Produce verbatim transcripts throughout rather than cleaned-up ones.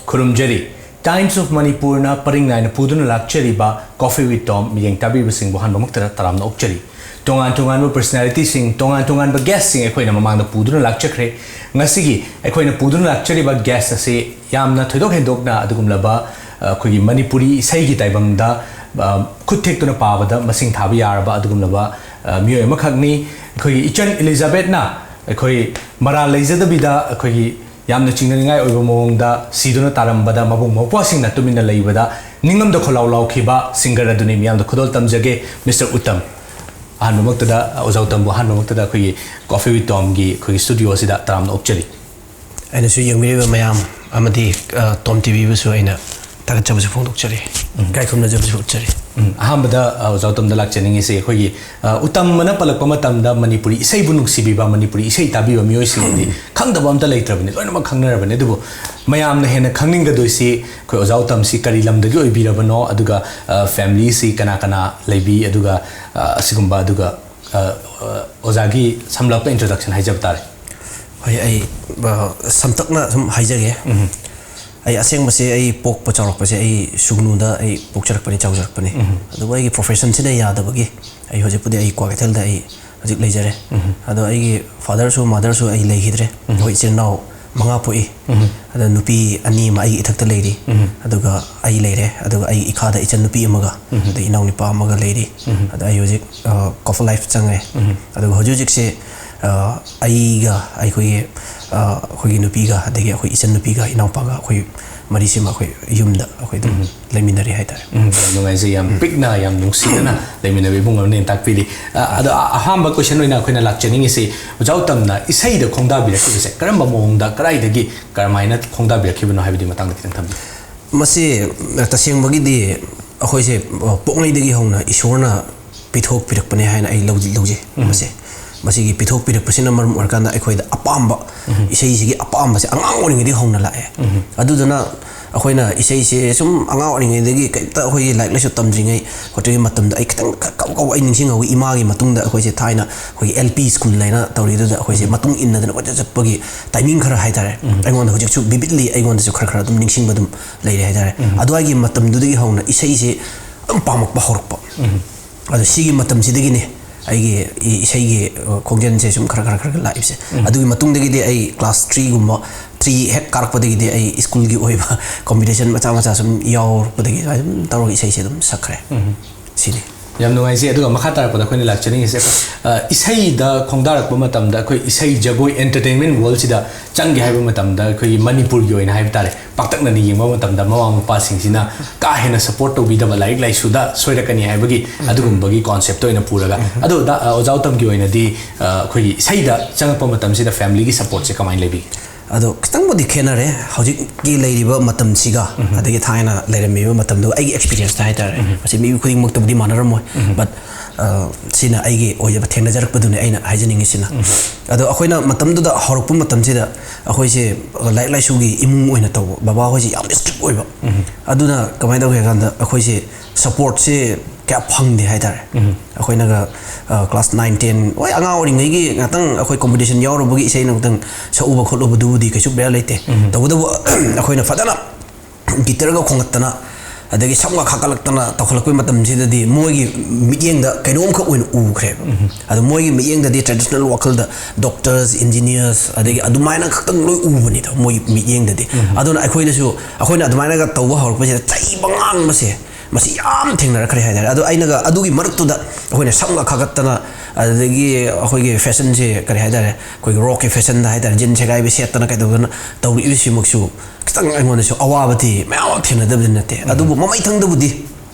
ꯈꯨꯔꯨꯝꯖꯔꯤ꯫ Times of Manipurꯅ ꯄꯔꯤꯡ ꯅꯥꯏꯅ ꯄꯨꯗꯨꯅ ꯂꯥꯛꯆꯔꯤꯕ Coffee with Tom ꯃꯤꯠꯌꯦꯡ ꯇꯥꯕꯤꯕꯁꯤꯡꯕꯨ ꯑꯍꯥꯟꯕꯃꯛꯇꯗ ꯇꯔꯥꯝꯅ ꯑꯣꯛꯆꯔꯤ꯫ ꯇꯣꯉꯥꯟ ꯇꯣꯉꯥꯟꯕ personalityꯁꯤꯡ, ꯇꯣꯉꯥꯟ ꯇꯣꯉꯥꯟꯕ guestꯁꯤꯡ ꯑꯩꯈꯣꯏꯅ ꯃꯃꯥꯡꯗ ꯄꯨꯗꯨꯅ ꯂꯥꯛꯆꯈ꯭ꯔꯦ꯫ ꯉꯁꯤꯒꯤ ꯑꯩꯈꯣꯏꯅ ꯄꯨꯗꯨꯅ ꯂꯥꯛꯆꯔꯤꯕ guest ꯑꯁꯤ ꯌꯥꯝꯅ ꯊꯣꯏꯗꯣꯛ ꯍꯦꯟꯗꯣꯛꯅ ꯑꯗꯨꯒꯨꯝꯂꯕ, ꯑ, ꯑꯩꯈꯣꯏꯒꯤ ꯃꯅꯤꯄꯨꯔꯤ ꯏꯁꯩꯒꯤ ꯇꯥꯏꯕꯪꯗ, ꯑ, ꯈꯨꯠ ꯊꯦꯛꯇꯨꯅ ꯄꯥꯕꯗ ꯃꯁꯤꯡ ꯊꯥꯕ ꯌꯥꯔꯕ ꯑꯗꯨꯒꯨꯝꯂꯕ, ꯑ, ꯃꯤꯑꯣꯏ ꯑꯃꯈꯛꯅꯤ꯫ ꯑꯩꯈꯣꯏꯒꯤ ꯏꯆꯟ ꯏꯂꯤꯖꯥꯕꯦꯠꯅ ꯑꯩꯈꯣꯏ ꯃꯔꯥꯜ ꯂꯩꯖꯗꯕꯤꯗ ꯑꯩꯈꯣꯏꯒꯤ ꯌꯥꯝꯅ ꯆꯤꯡꯅꯅꯤꯡꯉꯥꯏ ꯑꯣꯏꯕ ꯃꯑꯣꯡꯗ ꯁꯤꯗꯨꯅ ꯇꯥꯔꯝꯕꯗ ꯃꯕꯨꯡ ꯃꯧꯄ꯭ꯋꯥꯁꯤꯡꯅ ꯇꯨꯃꯤꯟꯅ ꯂꯩꯕꯗ ꯅꯤꯡꯉꯝꯗ ꯈꯣꯜꯂꯥꯎ ꯂꯥꯎꯈꯤꯕ singer ꯑꯗꯨꯅꯤ꯫ ꯃꯤꯌꯥꯝꯗ ꯈꯨꯗꯣꯜ ꯇꯝꯖꯒꯦ, Mister ꯎꯇꯝ꯫ ꯑꯍꯥꯟꯕꯃꯛꯇꯗ, ꯑꯣꯖꯥ ꯎꯇꯝꯕꯨ ꯑꯍꯥꯟꯕꯃꯛꯇꯗ ꯑꯩꯈꯣꯏꯒꯤ Coffee with Tomꯒꯤ ꯑꯩꯈꯣꯏꯒꯤ studio ꯑꯁꯤꯗ ꯇꯔꯥꯝꯅ ꯑꯣꯛꯆꯔꯤ꯫ ꯑꯩꯅꯁꯨ ꯌꯦꯡꯕꯤꯔꯤꯕ ꯃꯌꯥꯝ ꯑꯃꯗꯤ, ꯑ, Tom TVꯕꯨꯁꯨ ꯑꯩꯅ ꯊꯥꯒꯠꯆꯕꯁꯨ ꯐꯣꯡꯗꯣꯛꯆꯔꯤ꯫ ꯎꯝ꯫ ꯏꯀꯥꯏ ꯈꯨꯝꯅꯖꯕꯁꯨ ꯎꯠꯆꯔꯤ꯫ ꯎꯝ, ꯑꯍꯥꯟꯕꯗ, ꯑ, ꯑꯣꯖꯥ ꯎꯇꯝꯗ ꯂꯥꯛꯆꯅꯤꯡꯉꯤꯁꯦ ꯑꯩꯈꯣꯏꯒꯤ, ꯑ, ꯎꯇꯝ ꯑꯅ ꯄꯜꯂꯛꯄ ꯃꯇꯝꯗ ꯃꯅꯤꯄꯨꯔꯤ ꯏꯁꯩꯕꯨ ꯅꯨꯡꯁꯤꯕꯤꯕ, ꯃꯅꯤꯄꯨꯔꯤ ꯏꯁꯩ ꯇꯥꯕꯤꯕ ꯃꯤꯑꯣꯏꯁꯤꯡꯗꯤ ꯈꯪꯗꯕ ꯑꯝꯇ ꯂꯩꯇ꯭ꯔꯕꯅꯤ, ꯂꯣꯏꯅꯃꯛ ꯈꯪꯅꯔꯕꯅꯤ꯫ ꯑꯗꯨꯕꯨ ꯃꯌꯥꯝꯅ ꯍꯦꯟꯅ ꯈꯪꯅꯤꯡꯒꯗꯣꯏꯁꯤ ꯑꯩꯈꯣꯏ ꯑꯣꯖꯥ ꯎꯇꯝꯁꯤ ꯀꯔꯤ ꯂꯝꯗꯒꯤ ꯑꯣꯏꯕꯤꯔꯕꯅꯣ, ꯑꯗꯨꯒ, ꯑ, familyꯁꯤ ꯀꯅꯥ ꯀꯅꯥ ꯂꯩꯕꯤ, ꯑꯗꯨꯒ, ꯑ, ꯑꯁꯤꯒꯨꯝꯕ, ꯑꯗꯨꯒ, ꯑ, ꯑ, ꯑꯣꯖꯥꯒꯤ ꯁꯝꯂꯞꯄ introduction ꯍꯥꯏꯖꯕ ꯇꯥꯔꯦ꯫ ꯍꯣꯏ, ꯑꯩ, ꯑ, ꯁꯝꯇꯛꯅ ꯁꯨꯝ ꯍꯥꯏꯖꯒꯦ꯫ ꯎꯝ꯫ ꯑꯩ ꯑꯁꯦꯡꯕꯁꯦ, ꯑꯩ ꯄꯣꯛꯄ ꯆꯥꯎꯔꯛꯄꯁꯦ ꯑꯩ ꯁꯨꯒꯅꯨꯗ ꯑꯩ ꯄꯣꯛꯆꯔꯛꯄꯅꯤ, ꯆꯥꯎꯖꯔꯛꯄꯅꯤ꯫ ꯎꯝ꯫ ꯑꯗꯨꯕꯨ ꯑꯩꯒꯤ professionꯁꯤꯅ ꯌꯥꯗꯕꯒꯤ ꯑꯩ ꯍꯧꯖꯤꯛꯄꯨꯗꯤ ꯑꯩ ꯀ꯭ꯋꯥꯀꯩꯊꯦꯜꯗ ꯑꯩ ꯍꯧꯖꯤꯛ ꯂꯩꯖꯔꯦ꯫ ꯎꯝ꯫ ꯑꯗꯣ ꯑꯩꯒꯤ fatherꯁꯨ motherꯁꯨ ꯑꯩ ꯂꯩꯈꯤꯗ꯭ꯔꯦ꯫ ꯎꯝ꯫ ꯑꯩꯈꯣꯏ ꯏꯆꯤꯜ ꯏꯅꯥꯎ ꯃꯉꯥ ꯄꯣꯛꯏ꯫ ꯎꯝ꯫ ꯑꯗ ꯅꯨꯄꯤ ꯑꯅꯤ ꯑꯃ ꯑꯩꯒꯤ ꯏꯊꯛꯇ ꯂꯩꯔꯤ꯫ ꯎꯝ꯫ ꯑꯗꯨꯒ ꯑꯩ ꯂꯩꯔꯦ꯫ ꯑꯗꯨꯒ ꯑꯩꯒꯤ ꯏꯈꯥꯗ ꯏꯆꯟꯅꯨꯄꯤ ꯑꯃꯒ, ꯎꯝ꯫ ꯑꯗꯩ ꯏꯅꯥꯎꯅꯨꯄꯥ ꯑꯃꯒ ꯂꯩꯔꯤ꯫ ꯎꯝ꯫ ꯑꯗ ꯑꯩ ꯍꯧꯖꯤꯛ, ꯑ, Coffee Life ꯆꯪꯉꯦ꯫ ꯎꯝ꯫ ꯑꯗꯨꯒ ꯍꯧꯖꯤꯛ ꯍꯧꯖꯤꯛꯁꯦ, ꯑ, ꯑꯩꯒ ꯑꯩꯈꯣꯏꯒꯤ, ꯑ, ꯑꯩꯈꯣꯏꯒꯤ ꯅꯨꯄꯤꯒ ꯑꯗꯒꯤ ꯑꯩꯈꯣꯏ ꯏꯆꯟꯅꯨꯄꯤꯒ ꯏꯅꯥꯎꯄꯥꯒ ꯑꯩꯈꯣꯏ ꯃꯔꯤꯁꯤꯃ ꯑꯩꯈꯣꯏ ꯌꯨꯝꯗ ꯑꯩꯈꯣꯏ ꯑꯗꯨꯝ ꯎꯝ꯫ ꯂꯩꯃꯤꯟꯅꯔꯤ ꯍꯥꯏꯇꯥꯔꯦ꯫ ꯎꯝ, ꯌꯥꯝ ꯅꯨꯡꯉꯥꯏꯖꯩ꯫ ꯌꯥꯝ ꯎꯝ꯫ ꯄꯤꯛꯅ, ꯌꯥꯝ ꯅꯨꯡꯁꯤꯅꯅ ꯂꯩꯃꯤꯟꯅꯕ ꯏꯕꯨꯡ ꯑꯃꯅ ꯇꯥꯛꯄꯤꯔꯤ꯫ ꯑ, ꯑꯗꯣ ꯑ-, ꯑꯍꯥꯟꯕ question ꯑꯣꯏꯅ ꯑꯩꯈꯣꯏꯅ ꯂꯥꯛꯆꯅꯤꯡꯉꯤꯁꯤ, ꯑꯣꯖꯥ ꯎꯇꯝꯅ ꯏꯁꯩꯗ ꯈꯣꯡꯗꯥꯕꯤꯔꯛꯈꯤꯕꯁꯦ ꯀꯔꯝꯕ ꯃꯑꯣꯡꯗ, ꯀꯗꯥꯏꯗꯒꯤ, ꯀꯔꯝꯍꯥꯏꯅ ꯈꯣꯡꯗꯥꯕꯤꯔꯛꯈꯤꯕꯅꯣ ꯍꯥꯏꯕꯗꯨꯒꯤ ꯃꯇꯥꯡꯗ ꯈꯤꯇꯪ ꯊꯝꯕꯤꯌꯨ꯫ ꯃꯁꯤ, ꯑ, ꯇꯁꯦꯡꯕꯒꯤꯗꯤ ꯑꯩꯈꯣꯏꯁꯦ, ꯑ, ꯄꯣꯛꯉꯩꯗꯒꯤ ꯍꯧꯅ ꯏꯁꯣꯔꯅ ꯄꯤꯊꯣꯛꯄꯤꯔꯛꯄꯅꯦ ꯍꯥꯏꯅ ꯑꯩ ꯂꯧ-, ꯂꯧꯖꯩ꯫ ꯎꯝ꯫ ꯃꯁꯦ, ꯃꯁꯤꯒꯤ ꯄꯤꯊꯣꯛꯄꯤꯔꯛꯄꯁꯤꯅ ꯃꯔꯝ ꯑꯣꯏꯔꯀꯥꯟꯗ ꯑꯩꯈꯣꯏꯗ ꯑꯄꯥꯝꯕ, ꯎꯝ꯫ ꯏꯁꯩꯁꯤꯒꯤ ꯑꯄꯥꯝꯕꯁꯦ ꯑꯉꯥꯡ ꯑꯣꯏꯔꯤꯉꯩꯗꯒꯤ ꯍꯧꯅ ꯂꯥꯛꯑꯦ꯫ ꯎꯝ꯫ ꯑꯗꯨꯗꯨꯅ ꯑꯩꯈꯣꯏꯅ ꯏꯁꯩꯁꯦ ꯁꯨꯝ ꯑꯉꯥꯡ ꯑꯣꯏꯔꯤꯉꯩꯗꯒꯤ ꯀꯩꯝꯇ ꯑꯩꯈꯣꯏꯒꯤ ꯂꯥꯏꯔꯤꯛ ꯂꯥꯏꯁꯨ ꯇꯝꯗ꯭ꯔꯤꯉꯩ ꯈꯣꯠꯇ꯭ꯔꯤꯉꯩ ꯃꯇꯝꯗ ꯑꯩ ꯈꯤꯇꯪ ꯀꯧ ꯀꯧ ꯑꯩ ꯅꯤꯡꯁꯤꯡꯍꯧꯋꯤ, ꯏꯃꯥꯒꯤ ꯃꯇꯨꯡꯗ ꯑꯩꯈꯣꯏꯁꯦ ꯊꯥꯏꯅ ꯑꯩꯈꯣꯏꯒꯤ L P school ꯍꯥꯏꯅ ꯇꯧꯔꯤꯗꯨꯗ ꯑꯩꯈꯣꯏꯁꯦ ꯃꯇꯨꯡ ꯏꯟꯅꯗꯅ ꯀꯣꯏꯆꯠ ꯆꯠꯄꯒꯤ timing ꯈꯔ ꯍꯥꯏꯇꯥꯔꯦ, ꯑꯩꯉꯣꯟꯗ ꯍꯧꯖꯤꯛꯁꯨ vividly ꯑꯩꯉꯣꯟꯗꯁꯨ ꯈꯔ ꯈꯔ ꯑꯗꯨꯝ ꯅꯤꯡꯁꯤꯡꯕ ꯑꯗꯨꯝ ꯂꯩꯔꯦ ꯍꯥꯏꯇꯥꯔꯦ꯫ ꯑꯗꯨꯋꯥꯏꯒꯤ ꯃꯇꯝꯗꯨꯗꯒꯤ ꯍꯧꯅ ꯏꯁꯩꯁꯦ ꯑꯗꯨꯝ ꯄꯥꯝꯃꯛꯄ ꯍꯧꯔꯛꯄ꯫ ꯑꯗꯣ ꯁꯤꯒꯤ ꯃꯇꯝꯁꯤꯗꯒꯤꯅꯦ ꯑꯩꯒꯤ ꯏ- ꯏꯁꯩꯒꯤ, ꯑ, ꯈꯣꯡꯖꯦꯜꯁꯦ ꯁꯨꯝ ꯈꯔ ꯈꯔ ꯈꯔ ꯈꯔ ꯂꯥꯛꯏꯕꯁꯦ꯫ ꯑꯗꯨꯒꯤ ꯃꯇꯨꯡꯗꯒꯤꯗꯤ ꯑꯩ class three ꯒꯨꯝꯕ, three ꯍꯦꯛ ꯀꯥꯔꯛꯄꯗꯒꯤꯗꯤ ꯑꯩ school ꯒꯤ ꯑꯣꯏꯕ competition ꯃꯆꯥ ꯃꯆꯥ ꯁꯨꯝ ꯌꯥꯎꯔꯛꯄꯗꯒꯤ ꯑꯗꯨꯝ ꯇꯧꯔꯒ ꯏꯁꯩꯁꯦ ꯑꯗꯨꯝ ꯁꯛꯈ꯭ꯔꯦ꯫ ꯁꯤꯅꯤ꯫ ꯌꯥꯝ ꯅꯨꯡꯉꯥꯏꯖꯩ꯫ ꯑꯗꯨꯒ ꯃꯈꯥ ꯇꯥꯔꯛꯄꯗ ꯑꯩꯈꯣꯏꯅ ꯂꯥꯛꯆꯅꯤꯡꯉꯤꯁꯦ, ꯑ, ꯏꯁꯩꯗ ꯈꯣꯡꯗꯥꯔꯛꯄ ꯃꯇꯝꯗ ꯑꯩꯈꯣꯏ ꯏꯁꯩ ꯖꯒꯣꯏ entertainment world ꯁꯤꯗ ꯆꯪꯒꯦ ꯍꯥꯏꯕ ꯃꯇꯝꯗ ꯑꯩꯈꯣꯏꯒꯤ ꯃꯅꯤꯄꯨꯔꯒꯤ ꯑꯣꯏꯅ ꯍꯥꯏꯕ ꯇꯥꯔꯦ, ꯄꯥꯛꯇꯛꯅꯅ ꯌꯦꯡꯕ ꯃꯇꯝꯗ ꯃꯃꯥ ꯃꯄꯥꯁꯤꯡꯁꯤꯅ ꯀꯥ ꯍꯦꯟꯅ support ꯇꯧꯕꯤꯗꯕ, ꯂꯥꯏꯔꯤꯛ ꯂꯥꯏꯁꯨꯗ ꯁꯣꯏꯔꯛꯀꯅꯤ ꯍꯥꯏꯕꯒꯤ ꯑꯗꯨꯒꯨꯝꯕꯒꯤ concept ꯇ ꯑꯣꯏꯅ ꯄꯨꯔꯒ꯫ ꯑꯗꯣ ꯗ-, ꯑ, ꯑꯣꯖꯥ ꯎꯇꯝꯒꯤ ꯑꯣꯏꯅꯗꯤ, ꯑ, ꯑꯩꯈꯣꯏꯒꯤ ꯏꯁꯩꯗ ꯆꯪꯉꯛꯄ ꯃꯇꯝꯁꯤꯗ family ꯒꯤ support ꯁꯦ ꯀꯃꯥꯏꯅ ꯂꯩꯕꯤꯒꯦ? ꯑꯗꯣ ꯈꯤꯇꯪꯕꯨꯗꯤ ꯈꯦꯠꯅꯔꯦ꯫ ꯍꯧꯖꯤꯛꯀꯤ ꯂꯩꯔꯤꯕ ꯃꯇꯝꯁꯤꯒ ꯑꯗꯒꯤ ꯊꯥꯏꯅ ꯂꯩꯔꯝꯃꯤꯕ ꯃꯇꯝꯗꯨꯒ ꯑꯩꯒꯤ experience ꯇ ꯍꯥꯏꯇꯥꯔꯦ, ꯃꯁꯤ ꯃꯤ ꯈꯨꯗꯤꯡꯃꯛꯇꯕꯨꯗꯤ ꯃꯥꯟꯅꯔꯝꯃꯣꯏ, but, ꯑ, ꯁꯤꯅ ꯑꯩꯒꯤ ꯑꯣꯏꯖꯕ ꯊꯦꯡꯅꯖꯔꯛꯄꯗꯨꯅꯤ ꯑꯩꯅ ꯍꯥꯏꯖꯅꯤꯡꯉꯤꯁꯤꯅ꯫ ꯑꯗꯣ ꯑꯩꯈꯣꯏꯅ ꯃꯇꯝꯗꯨꯗ ꯍꯧꯔꯛꯄ ꯃꯇꯝꯁꯤꯗ ꯑꯩꯈꯣꯏꯁꯦ ꯂꯥꯏꯔꯤꯛ ꯂꯥꯏꯁꯨꯒꯤ ꯏꯃꯨꯡ ꯑꯣꯏꯅ ꯇꯧꯕ, ꯕꯕꯥ ꯍꯣꯏꯁꯦ ꯌꯥꯝ strict ꯑꯣꯏꯕ꯫ ꯑꯗꯨꯅ ꯀꯃꯥꯏꯅ ꯇꯧꯒꯦ ꯍꯥꯏ ꯀꯥꯟꯗ ꯑꯩꯈꯣꯏꯁꯦ support ꯁꯦ ꯀꯌꯥ ꯐꯪꯗꯦ ꯍꯥꯏꯇꯥꯔꯦ꯫ ꯑꯩꯈꯣꯏꯅꯒ, ꯑ, class nine ten, ꯍꯣꯏ, ꯑꯉꯥꯡ ꯑꯣꯏꯔꯤꯉꯩꯒꯤ ꯉꯥꯛꯇꯪ ꯑꯩꯈꯣꯏ competition ꯌꯥꯎꯔꯨꯕꯒꯤ ꯏꯁꯩ ꯉꯥꯛꯇꯪ ꯁꯛꯎꯕ ꯈꯣꯠꯂꯨꯕꯗꯨꯕꯨꯗꯤ ꯀꯩꯁꯨ ꯕꯦꯔꯥ ꯂꯩꯇꯦ꯫ ꯇꯧꯕꯇꯕꯨ ꯑꯩꯈꯣꯏꯅ ꯐꯖꯅ guitar ꯒ ꯈꯣꯡꯒꯠꯇꯅ ꯑꯗꯒꯤ ꯁꯝꯒ ꯈꯥꯀꯠꯂꯛꯇꯅ ꯇꯧꯈꯠꯂꯛꯄꯩ ꯃꯇꯝꯁꯤꯗꯗꯤ ꯃꯣꯏꯒꯤ ꯃꯤꯠꯌꯦꯡꯗ ꯀꯩꯅꯣꯝꯈꯛ ꯑꯣꯏꯅ ꯎꯈ꯭ꯔꯦꯕ꯫ ꯑꯗꯣ ꯃꯣꯏꯒꯤ ꯃꯤꯠꯌꯦꯡꯗꯗꯤ traditional ꯋꯥꯈꯜꯗ doctors, engineers ꯑꯗꯒꯤ ꯑꯗꯨꯃꯥꯏꯅ ꯈꯛꯇꯪ ꯂꯣꯏ ꯎꯕꯅꯤꯗ ꯃꯣꯏꯒꯤ ꯃꯤꯠꯌꯦꯡꯗꯗꯤ꯫ ꯑꯗꯨꯅ ꯑꯩꯈꯣꯏꯗꯁꯨ, ꯑꯩꯈꯣꯏꯅ ꯑꯗꯨꯃꯥꯏꯅꯒ ꯇꯧꯕ ꯍꯧꯔꯛꯄꯁꯤꯗ ꯆꯩꯕ ꯉꯥꯡꯕꯁꯦ ꯃꯁꯤ ꯌꯥꯝ ꯊꯦꯡꯅꯔꯛꯈ꯭ꯔꯦ ꯍꯥꯏꯇꯥꯔꯦ꯫ ꯑꯗꯣ ꯑꯩꯅꯒ ꯑꯗꯨꯒꯤ ꯃꯔꯛꯇꯨꯗ ꯑꯩꯈꯣꯏꯅ ꯁꯝꯒ ꯈꯥꯒꯠꯇꯅ, ꯑꯗꯨꯗꯒꯤ ꯑꯩꯈꯣꯏꯒꯤ fashion ꯁꯦ ꯀꯔꯤ ꯍꯥꯏꯇꯥꯔꯦ, ꯑꯩꯈꯣꯏꯒꯤ rock ꯀꯤ fashion ꯗ ꯍꯥꯏꯇꯥꯔꯦ, jeans ꯁꯦꯒꯥꯏꯕ ꯁꯦꯠꯇꯅ ꯀꯩꯗꯧꯗꯅ ꯇꯧꯔꯛꯏꯕꯁꯤꯃꯛꯁꯨ ꯈꯤꯇꯪ ꯑꯩꯉꯣꯟꯗꯁꯨ ꯑꯋꯥꯕꯗꯤ ꯃꯌꯥꯝ ꯑꯃ ꯊꯦꯡꯅꯗꯕꯗꯤ ꯅꯠꯇꯦ꯫ ꯑꯗꯨꯕꯨ ꯃꯃꯩꯊꯪꯗꯕꯨꯗꯤ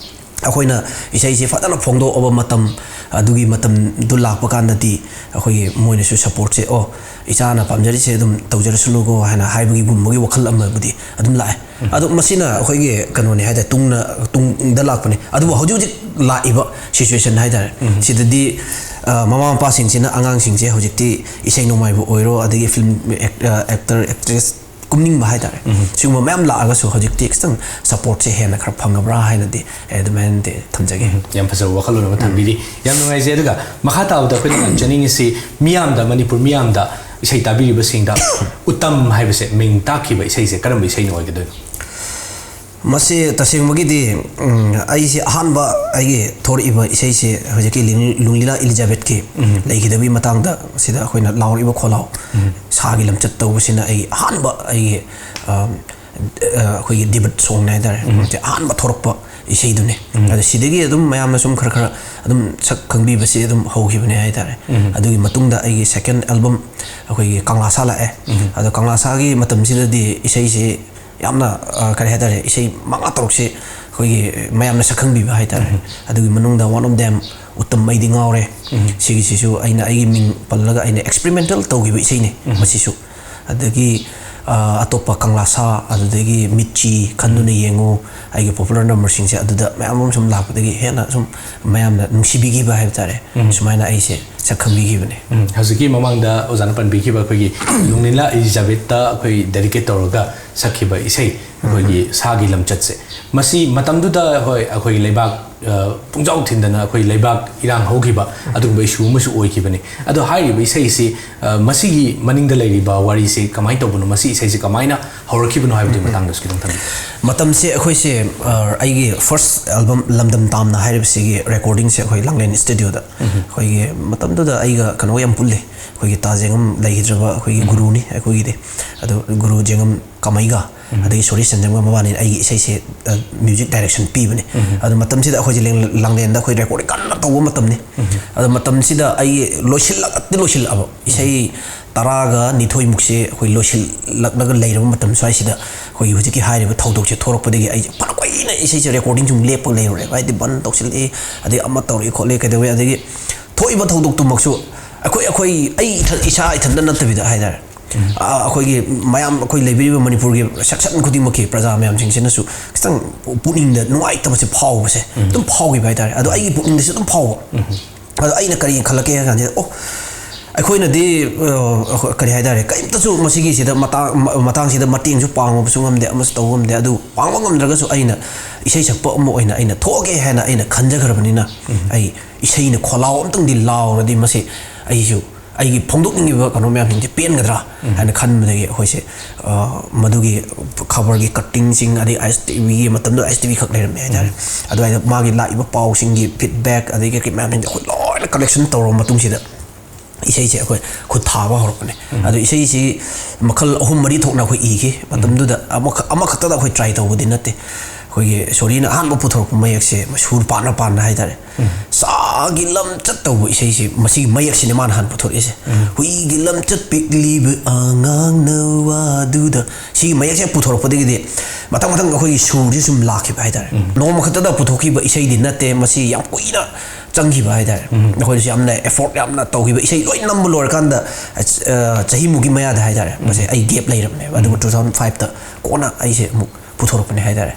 ꯑꯩꯈꯣꯏꯅ ꯏꯁꯩꯁꯦ ꯐꯖꯅ ꯐꯣꯡꯗꯣꯛꯑꯕ ꯃꯇꯝ, ꯑꯗꯨꯒꯤ ꯃꯇꯝꯗꯨ ꯂꯥꯛꯄ ꯀꯥꯟꯗꯗꯤ ꯑꯩꯈꯣꯏꯒꯤ ꯃꯣꯏꯅꯁꯨ support ꯁꯦ, "ꯑꯣ, ꯏꯆꯥꯅ ꯄꯥꯝꯖꯔꯤꯁꯦ ꯑꯗꯨꯝ ꯇꯧꯖꯔꯁꯅꯨꯀꯣ" ꯍꯥꯏꯅ ꯍꯥꯏꯕꯒꯤꯒꯨꯝꯕꯒꯤ ꯋꯥꯈꯜ ꯑꯃꯕꯨꯗꯤ ꯑꯗꯨꯝ ꯂꯥꯛꯑꯦ꯫ ꯑꯗꯣ ꯃꯁꯤꯅ ꯑꯩꯈꯣꯏꯒꯤ ꯀꯩꯅꯣꯅꯤ ꯍꯥꯏꯇꯥꯔꯦ, ꯇꯨꯡꯅ, ꯇꯨꯡꯗ ꯂꯥꯛꯄꯅꯤ꯫ ꯑꯗꯨꯕꯨ ꯍꯧꯖꯤꯛ ꯍꯧꯖꯤꯛ ꯂꯥꯛꯏꯕ situation ꯍꯥꯏꯇꯥꯔꯦ, ꯁꯤꯗꯗꯤ, ꯑ, ꯃꯃꯥ ꯃꯄꯥꯁꯤꯡꯁꯤꯅ ꯑꯉꯥꯡꯁꯤꯡꯁꯦ ꯍꯧꯖꯤꯛꯇꯤ ꯏꯁꯩ ꯅꯣꯡꯃꯥꯏꯕꯨ ꯑꯣꯏꯔꯣ, ꯑꯗꯒꯤ film act-, ꯑ, actor, actress ꯀꯨꯝꯅꯤꯡꯕ ꯍꯥꯏꯇꯥꯔꯦ꯫ ꯁꯤꯒꯨꯝꯕ ꯃꯌꯥꯝ ꯂꯥꯛꯑꯒꯁꯨ ꯍꯧꯖꯤꯛꯇꯤ ꯈꯤꯇꯪ ꯁꯄꯣꯔꯠꯁꯦ ꯍꯦꯟꯅ ꯈꯔ ꯐꯪꯉꯕ꯭ꯔꯥ ꯍꯥꯏꯅꯗꯤ ꯑꯩ ꯑꯗꯨꯃꯥꯏꯅꯗꯤ ꯊꯝꯖꯒꯦ꯫ ꯌꯥꯝ ꯐꯖꯕ ꯋꯥꯈꯜꯂꯣꯟ ꯑꯃ ꯊꯝꯕꯤꯔꯤ꯫ ꯌꯥꯝ ꯅꯨꯡꯉꯥꯏꯖꯩ꯫ ꯑꯗꯨꯒ ꯃꯈꯥ ꯇꯥꯕꯗ ꯑꯩꯈꯣꯏꯅ ꯌꯥꯝ ꯆꯠꯅꯤꯡꯉꯤꯁꯤ ꯃꯤꯌꯥꯝꯗ, ꯃꯅꯤꯄꯨꯔ ꯃꯤꯌꯥꯝꯗ ꯏꯁꯩ ꯇꯥꯕꯤꯔꯤꯕꯁꯤꯡꯗ ꯎꯇꯝ ꯍꯥꯏꯕꯁꯦ ꯃꯤꯡ ꯇꯥꯛꯈꯤꯕ ꯏꯁꯩꯁꯦ ꯀꯔꯝꯕ ꯏꯁꯩꯅ ꯑꯣꯏꯒꯗꯣꯏꯅꯣ? ꯃꯁꯤ ꯇꯁꯦꯡꯕꯒꯤꯗꯤ, ꯎꯝ, ꯑꯩꯁꯦ ꯑꯍꯥꯟꯕ ꯑꯩꯒꯤ ꯊꯣꯔꯛꯏꯕ ꯏꯁꯩꯁꯦ ꯍꯧꯖꯤꯛꯀꯤ ꯂꯤꯡ-, ꯂꯨꯡꯂꯤꯂꯥ ꯏꯂꯤꯖꯥꯕꯦꯠꯀꯤ ꯂꯩꯈꯤꯗꯕꯒꯤ ꯃꯇꯥꯡꯗ ꯁꯤꯗ ꯑꯩꯈꯣꯏꯅ ꯂꯥꯎꯔꯛꯏꯕ ꯈꯣꯜꯂꯥꯎ ꯁꯥꯒꯤ ꯂꯝꯆꯠ ꯇꯧꯕꯁꯤꯅ ꯑꯩ ꯑꯍꯥꯟꯕ ꯑꯩꯒꯤ, ꯑ, ꯑ, ꯑꯩꯈꯣꯏꯒꯤ ꯗꯤꯕꯠ ꯁꯣꯡꯅꯦ ꯍꯥꯏꯇꯥꯔꯦ꯫ ꯍꯧꯖꯤꯛ ꯑꯍꯥꯟꯕ ꯊꯣꯔꯛꯄ ꯏꯁꯩꯗꯨꯅꯤ꯫ ꯑꯗꯣ ꯁꯤꯗꯒꯤ ꯑꯗꯨꯝ ꯃꯌꯥꯝꯅ ꯁꯨꯝ ꯈꯔ ꯈꯔ ꯑꯗꯨꯝ ꯁꯛ ꯈꯪꯕꯤꯕꯁꯦ ꯑꯗꯨꯝ ꯍꯧꯈꯤꯕꯅꯦ ꯍꯥꯏꯇꯥꯔꯦ꯫ ꯑꯗꯨꯒꯤ ꯃꯇꯨꯡꯗ ꯑꯩꯒꯤ ꯁꯦꯀꯦꯟ ꯑꯦꯜꯕꯝ ꯑꯩꯈꯣꯏꯒꯤ ꯀꯪꯂꯥ ꯁꯥ ꯂꯥꯛꯑꯦ꯫ ꯑꯗꯣ ꯀꯪꯂꯥ ꯁꯥꯒꯤ ꯃꯇꯝꯁꯤꯗꯗꯤ ꯏꯁꯩꯁꯦ ꯌꯥꯝꯅ, ꯑ, ꯀꯔꯤ ꯍꯥꯏꯇꯥꯔꯦ, ꯏꯁꯩ ꯃꯉꯥ ꯇꯔꯨꯛꯁꯦ ꯑꯩꯈꯣꯏꯒꯤ ꯃꯌꯥꯝꯅ ꯁꯛꯈꯪꯕꯤꯕ ꯍꯥꯏꯇꯥꯔꯦ꯫ ꯑꯗꯨꯒꯤ ꯃꯅꯨꯡꯗ One of Them, ꯎꯇꯝ ꯑꯩꯗꯤ ꯉꯥꯎꯔꯦ, ꯁꯤꯒꯤꯁꯤꯁꯨ ꯑꯩꯅ ꯑꯩꯒꯤ ꯃꯤꯡ ꯄꯜꯂꯒ ꯑꯩꯅ ꯑꯦꯛꯁꯄꯦꯔꯤꯃꯦꯟꯇꯦꯜ ꯇꯧꯈꯤꯕ ꯏꯁꯩꯅꯤ ꯃꯁꯤꯁꯨ꯫ ꯑꯗꯒꯤ, ꯑ, ꯑꯇꯣꯞꯄ ꯀꯪꯂꯥ ꯁꯥ, ꯑꯗꯨꯗꯒꯤ ꯃꯤꯠꯆꯤ, ꯈꯟꯗꯨꯅ ꯌꯦꯡꯉꯨ, ꯑꯩꯒꯤ ꯄꯣꯄꯨꯂꯔ ꯅꯝꯕꯔꯁꯤꯡꯁꯦ ꯑꯗꯨꯗ ꯃꯌꯥꯝ ꯑꯃ ꯁꯨꯝ ꯂꯥꯛꯄꯗꯒꯤ ꯍꯦꯟꯅ ꯁꯨꯝ ꯃꯌꯥꯝꯅ ꯅꯨꯡꯁꯤꯕꯤꯈꯤꯕ ꯍꯥꯏꯕ ꯇꯥꯔꯦ꯫ ꯁꯨꯃꯥꯏꯅ ꯑꯩꯁꯦ ꯁꯛ ꯈꯪꯕꯤꯈꯤꯕꯅꯦ꯫ ꯎꯝ, ꯍꯧꯖꯤꯛꯀꯤ ꯃꯃꯥꯡꯗ ꯑꯣꯖꯥꯅ ꯄꯟꯕꯤꯈꯤꯕ ꯑꯩꯈꯣꯏꯒꯤ ꯂꯨꯡꯂꯤꯂꯥ ꯏꯂꯤꯖꯥꯕꯦꯠꯇ ꯑꯩꯈꯣꯏ ꯗꯦꯗꯤꯀꯦꯠ ꯇꯧꯔꯒ ꯁꯛꯈꯤꯕ ꯏꯁꯩ, ꯑꯩꯈꯣꯏꯒꯤ ꯁꯥꯒꯤ ꯂꯝꯆꯠꯁꯦ, ꯃꯁꯤ ꯃꯇꯝꯗꯨꯗ, ꯍꯣꯏ, ꯑꯩꯈꯣꯏꯒꯤ ꯂꯩꯕꯥꯛ, ꯑ, ꯄꯨꯡꯖꯥꯎ ꯊꯤꯟꯗꯅ ꯑꯩꯈꯣꯏ ꯂꯩꯕꯥꯛ ꯏꯔꯥꯡ ꯍꯧꯈꯤꯕ ꯑꯗꯨꯒꯨꯝꯕ ꯏꯁꯨ ꯑꯃꯁꯨ ꯑꯣꯏꯈꯤꯕꯅꯤ꯫ ꯑꯗꯣ ꯍꯥꯏꯔꯤꯕ ꯏꯁꯩꯁꯤ, ꯑ, ꯃꯁꯤꯒꯤ ꯃꯅꯤꯡꯗ ꯂꯩꯔꯤꯕ ꯋꯥꯔꯤꯁꯤ ꯀꯃꯥꯏꯅ ꯇꯧꯕꯅꯣ? ꯃꯁꯤ ꯏꯁꯩꯁꯤ ꯀꯃꯥꯏꯅ ꯍꯧꯔꯛꯈꯤꯕꯅꯣ ꯍꯥꯏꯕꯗꯨꯒꯤ ꯃꯇꯥꯡꯗꯁꯨ ꯈꯤꯇꯪ ꯊꯝꯕꯤꯌꯨ꯫ ꯃꯇꯝꯁꯦ ꯑꯩꯈꯣꯏꯁꯦ, ꯑ, ꯑꯩꯒꯤ ꯐꯥꯔꯁ ꯑꯦꯜꯕꯝ ꯂꯝꯗꯝ ꯇꯥꯝꯅ ꯍꯥꯏꯔꯤꯕꯁꯤꯒꯤ ꯔꯦꯀꯣꯔꯗꯤꯡꯁꯦ ꯑꯩꯈꯣꯏ ꯂꯥꯡꯂꯦꯟ ꯁ꯭ꯇꯨꯗꯤꯑꯣꯗ, ꯑꯩꯈꯣꯏꯒꯤ ꯃꯇꯝꯗꯨꯗ ꯑꯩꯒ ꯀꯩꯅꯣ ꯌꯥꯝ ꯄꯨꯜꯂꯤ, ꯑꯩꯈꯣꯏꯒꯤ ꯇꯥ ꯖꯦꯡꯉꯝ ꯂꯩꯈꯤꯗ꯭ꯔꯕ ꯑꯩꯈꯣꯏꯒꯤ ꯒꯨꯔꯨꯅꯤ ꯑꯩꯈꯣꯏꯒꯤꯗꯤ꯫ ꯑꯗꯣ ꯒꯨꯔꯨ ꯖꯦꯡꯉꯝ ꯀꯃꯩꯒ ꯑꯗꯒꯤ ꯁꯣꯔꯤ ꯁꯟꯖꯝꯒ ꯃꯕꯥꯅꯤꯅ ꯑꯩꯒꯤ ꯏꯁꯩꯁꯦ, ꯑ, ꯃ꯭ꯌꯨꯖꯤꯛ ꯗꯥꯏꯔꯦꯛꯁꯟ ꯄꯤꯕꯅꯦ꯫ ꯑꯗꯣ ꯃꯇꯝꯁꯤꯗ ꯑꯩꯈꯣꯏꯁꯦ ꯂꯦꯡ-, ꯂꯥꯡꯂꯦꯟꯗ ꯑꯩꯈꯣꯏ ꯔꯦꯀꯣꯔꯗꯤꯡ ꯀꯟꯅ ꯇꯧꯕ ꯃꯇꯝꯅꯤ꯫ ꯑꯗꯣ ꯃꯇꯝꯁꯤꯗ ꯑꯩ ꯂꯣꯏꯁꯤꯜꯂꯛꯇꯤ ꯂꯣꯏꯁꯤꯜꯂꯛꯑꯕ, ꯏꯁꯩ ꯇꯔꯥꯒ ꯅꯤꯊꯣꯏꯃꯨꯛꯁꯦ ꯑꯩꯈꯣꯏ ꯂꯣꯏꯁꯤꯜꯂꯛꯂꯒ ꯂꯩꯔꯕ ꯃꯇꯝ ꯁ꯭ꯋꯥꯏꯁꯤꯗ ꯑꯩꯈꯣꯏꯒꯤ ꯍꯧꯖꯤꯛꯀꯤ ꯍꯥꯏꯔꯤꯕ ꯊꯧꯗꯣꯛꯁꯦ ꯊꯣꯔꯛꯄꯗꯒꯤ ꯑꯩꯁꯦ ꯐꯅ ꯀꯨꯏꯅ ꯏꯁꯩꯁꯦ ꯔꯦꯀꯣꯔꯗꯤꯡ ꯁꯨꯝ ꯂꯦꯞꯄ ꯂꯩꯔꯨꯔꯦ꯫ ꯍꯥꯏꯗꯤ ꯕꯟ ꯇꯧꯁꯤꯜꯂꯛꯏ, ꯑꯗꯩ ꯑꯃ ꯇꯧꯔꯛꯏ ꯈꯣꯠꯂꯤ ꯀꯩꯗꯧꯋꯤ, ꯑꯗꯒꯤ ꯊꯣꯛꯏꯕ ꯊꯧꯗꯣꯛꯇꯨꯃꯛꯁꯨ ꯑꯩꯈꯣꯏ, ꯑꯩꯈꯣꯏ, ꯑꯩ ꯏꯊꯟ-, ꯏꯁꯥ ꯏꯊꯟꯇ ꯅꯠꯇꯕꯤꯗ ꯍꯥꯏꯇꯥꯔꯦ, ꯑ, ꯑꯩꯈꯣꯏꯒꯤ ꯃꯌꯥꯝ, ꯑꯩꯈꯣꯏ ꯂꯩꯕꯤꯔꯤꯕ ꯃꯅꯤꯄꯨꯔꯒꯤ ꯁꯦꯛꯁꯟ ꯈꯨꯗꯤꯡꯃꯛꯀꯤ ꯄ꯭ꯔꯖꯥ ꯃꯌꯥꯝꯁꯤꯡꯁꯤꯅꯁꯨ ꯈꯤꯇꯪ ꯄꯨꯛꯅꯤꯡꯗ ꯅꯨꯡꯉꯥꯏꯇꯕꯁꯦ ꯐꯥꯎꯕꯁꯦ ꯑꯗꯨꯝ ꯐꯥꯎꯈꯤꯕ ꯍꯥꯏꯇꯥꯔꯦ꯫ ꯑꯗꯣ ꯑꯩꯒꯤ ꯄꯨꯛꯅꯤꯡꯗꯁꯨ ꯑꯗꯨꯝ ꯐꯥꯎꯕ꯫ ꯑꯗꯣ ꯑꯩꯅ ꯀꯔꯤ ꯈꯜꯂꯛꯀꯦ ꯍꯥꯏ ꯀꯥꯟꯁꯤꯗ, ꯑꯣ, ꯑꯩꯈꯣꯏꯅꯗꯤ ꯑ, ꯑꯩꯈꯣꯏ- ꯀꯔꯤ ꯍꯥꯏꯇꯥꯔꯦ, ꯀꯔꯤꯝꯇꯁꯨ ꯃꯁꯤꯒꯤꯁꯤꯗ ꯃꯇꯥꯡ ꯃ- ꯃꯇꯥꯡꯁꯤꯗ ꯃꯇꯦꯡꯁꯨ ꯄꯥꯡꯕꯁꯨ ꯉꯝꯗꯦ, ꯑꯃꯁꯨ ꯇꯧꯕ ꯉꯝꯗꯦ꯫ ꯑꯗꯨ ꯄꯥꯡꯕ ꯉꯝꯗ꯭ꯔꯒꯁꯨ ꯑꯩꯅ ꯏꯁꯩ ꯁꯛꯄ ꯑꯃ ꯑꯣꯏꯅ ꯑꯩꯅ ꯊꯣꯛꯑꯒꯦ ꯍꯥꯏꯅ ꯑꯩꯅ ꯈꯟꯖꯈ꯭ꯔꯕꯅꯤꯅ, ꯑꯩ ꯏꯁꯩꯅ ꯈꯣꯜꯂꯥꯎ ꯑꯝꯇꯪꯗꯤ ꯂꯥꯎꯔꯗꯤ ꯃꯁꯤ ꯑꯩꯁꯨ ꯑꯩꯒꯤ ꯐꯣꯡꯗꯣꯛꯅꯤꯡꯉꯤꯕ ꯀꯩꯅꯣ ꯃꯌꯥꯝꯁꯤꯡꯁꯦ ꯄꯦꯟꯒꯗ꯭ꯔꯥ ꯍꯥꯏꯅ ꯈꯟꯕꯗꯒꯤ ꯑꯩꯈꯣꯏꯁꯦ ꯑ, ꯃꯗꯨꯒꯤ ꯈꯕꯔꯒꯤ ꯀꯠꯇꯤꯡꯁꯤꯡ, ꯑꯗꯩ ꯑꯥꯏ ꯑꯦꯁ ꯇꯤ ꯚꯤꯒꯤ ꯃꯇꯝꯗꯨꯗ ꯑꯥꯏ ꯑꯦꯁ ꯇꯤ ꯚꯤ ꯈꯛ ꯂꯩꯔꯝꯃꯦ ꯍꯥꯏꯇꯥꯔꯦ꯫ ꯑꯗꯨꯋꯥꯏꯗ ꯃꯥꯒꯤ ꯂꯥꯛꯏꯕ ꯄꯥꯎꯁꯤꯡꯒꯤ ꯐꯤꯗꯕꯦꯛ, ꯑꯗꯒꯤ ꯀꯩ ꯀꯩ ꯃꯌꯥꯝꯁꯤꯡꯁꯦ ꯑꯩꯈꯣꯏ ꯂꯣꯏꯅ ꯀꯂꯦꯛꯁꯟ ꯇꯧꯔꯕ ꯃꯇꯨꯡꯁꯤꯗ ꯏꯁꯩꯁꯦ ꯑꯩꯈꯣꯏ ꯈꯨꯠ ꯊꯥꯕ ꯍꯧꯔꯛꯄꯅꯦ꯫ ꯑꯗꯣ ꯏꯁꯩꯁꯤ ꯃꯈꯜ ꯑꯍꯨꯝ ꯃꯔꯤ ꯊꯣꯛꯅ ꯑꯩꯈꯣꯏ ꯏꯈꯤ꯫ ꯃꯇꯝꯗꯨꯗ ꯑꯃꯈꯛ ꯑꯃꯈꯛꯇꯗ ꯑꯩꯈꯣꯏ ꯇ꯭ꯔꯥꯏ ꯇꯧꯕꯗꯤ ꯅꯠꯇꯦ꯫ ꯑꯩꯈꯣꯏꯒꯤ ꯁꯣꯔꯤꯅ ꯑꯍꯥꯟꯕ ꯄꯨꯊꯣꯔꯛꯄ ꯃꯌꯦꯛꯁꯦ ꯁꯨꯔ ꯄꯥꯟꯅ ꯄꯥꯟꯅ ꯍꯥꯏꯇꯥꯔꯦ꯫ ꯁꯥꯒꯤ ꯂꯝꯆꯠ ꯇꯧꯕ ꯏꯁꯩꯁꯦ, ꯃꯁꯤꯒꯤ ꯃꯌꯦꯛꯁꯤꯅꯦ ꯃꯥꯅ ꯍꯥꯟꯅ ꯄꯨꯊꯣꯔꯛꯏꯁꯦ꯫ ꯍꯨꯏꯒꯤ ꯂꯝꯆꯠ ꯄꯤꯛꯂꯤꯕ ꯑꯉꯥꯡꯅ ꯋꯥꯗꯨꯗ꯫ ꯁꯤꯒꯤ ꯃꯌꯦꯛꯁꯦ ꯄꯨꯊꯣꯔꯛꯄꯗꯒꯤꯗꯤ ꯃꯊꯪ ꯃꯊꯪ ꯑꯩꯈꯣꯏꯒꯤ ꯁꯨꯔꯁꯦ ꯁꯨꯝ ꯂꯥꯛꯈꯤꯕ ꯍꯥꯏꯇꯥꯔꯦ꯫ ꯅꯣꯡꯃ ꯈꯛꯇꯗ ꯄꯨꯊꯣꯛꯈꯤꯕ ꯏꯁꯩꯗꯤ ꯅꯠꯇꯦ, ꯃꯁꯤ ꯌꯥꯝ ꯀꯨꯏꯅ ꯆꯪꯈꯤꯕ ꯍꯥꯏꯇꯥꯔꯦ꯫ ꯑꯩꯈꯣꯏꯅꯁꯨ ꯌꯥꯝꯅ ꯑꯦꯐꯣꯔꯠ ꯌꯥꯝꯅ ꯇꯧꯈꯤꯕ ꯏꯁꯩ ꯂꯣꯏ ꯅꯝꯕ ꯂꯣꯏꯔꯀꯥꯟꯗ, ꯑ, ꯆꯍꯤꯃꯨꯛꯀꯤ ꯃꯌꯥꯗ ꯍꯥꯏꯇꯥꯔꯦ, ꯃꯁꯦ ꯑꯩ ꯒꯦꯞ ꯂꯩꯔꯝꯅꯦꯕ꯫ ꯑꯗꯨꯒ ꯇꯨ ꯊꯥꯎꯖꯟ ꯐꯥꯏꯚꯇ ꯀꯣꯟꯅ ꯑꯩꯁꯦ ꯑꯃꯨꯛ ꯄꯨꯊꯣꯔꯛꯄꯅꯦ ꯍꯥꯏꯇꯥꯔꯦ꯫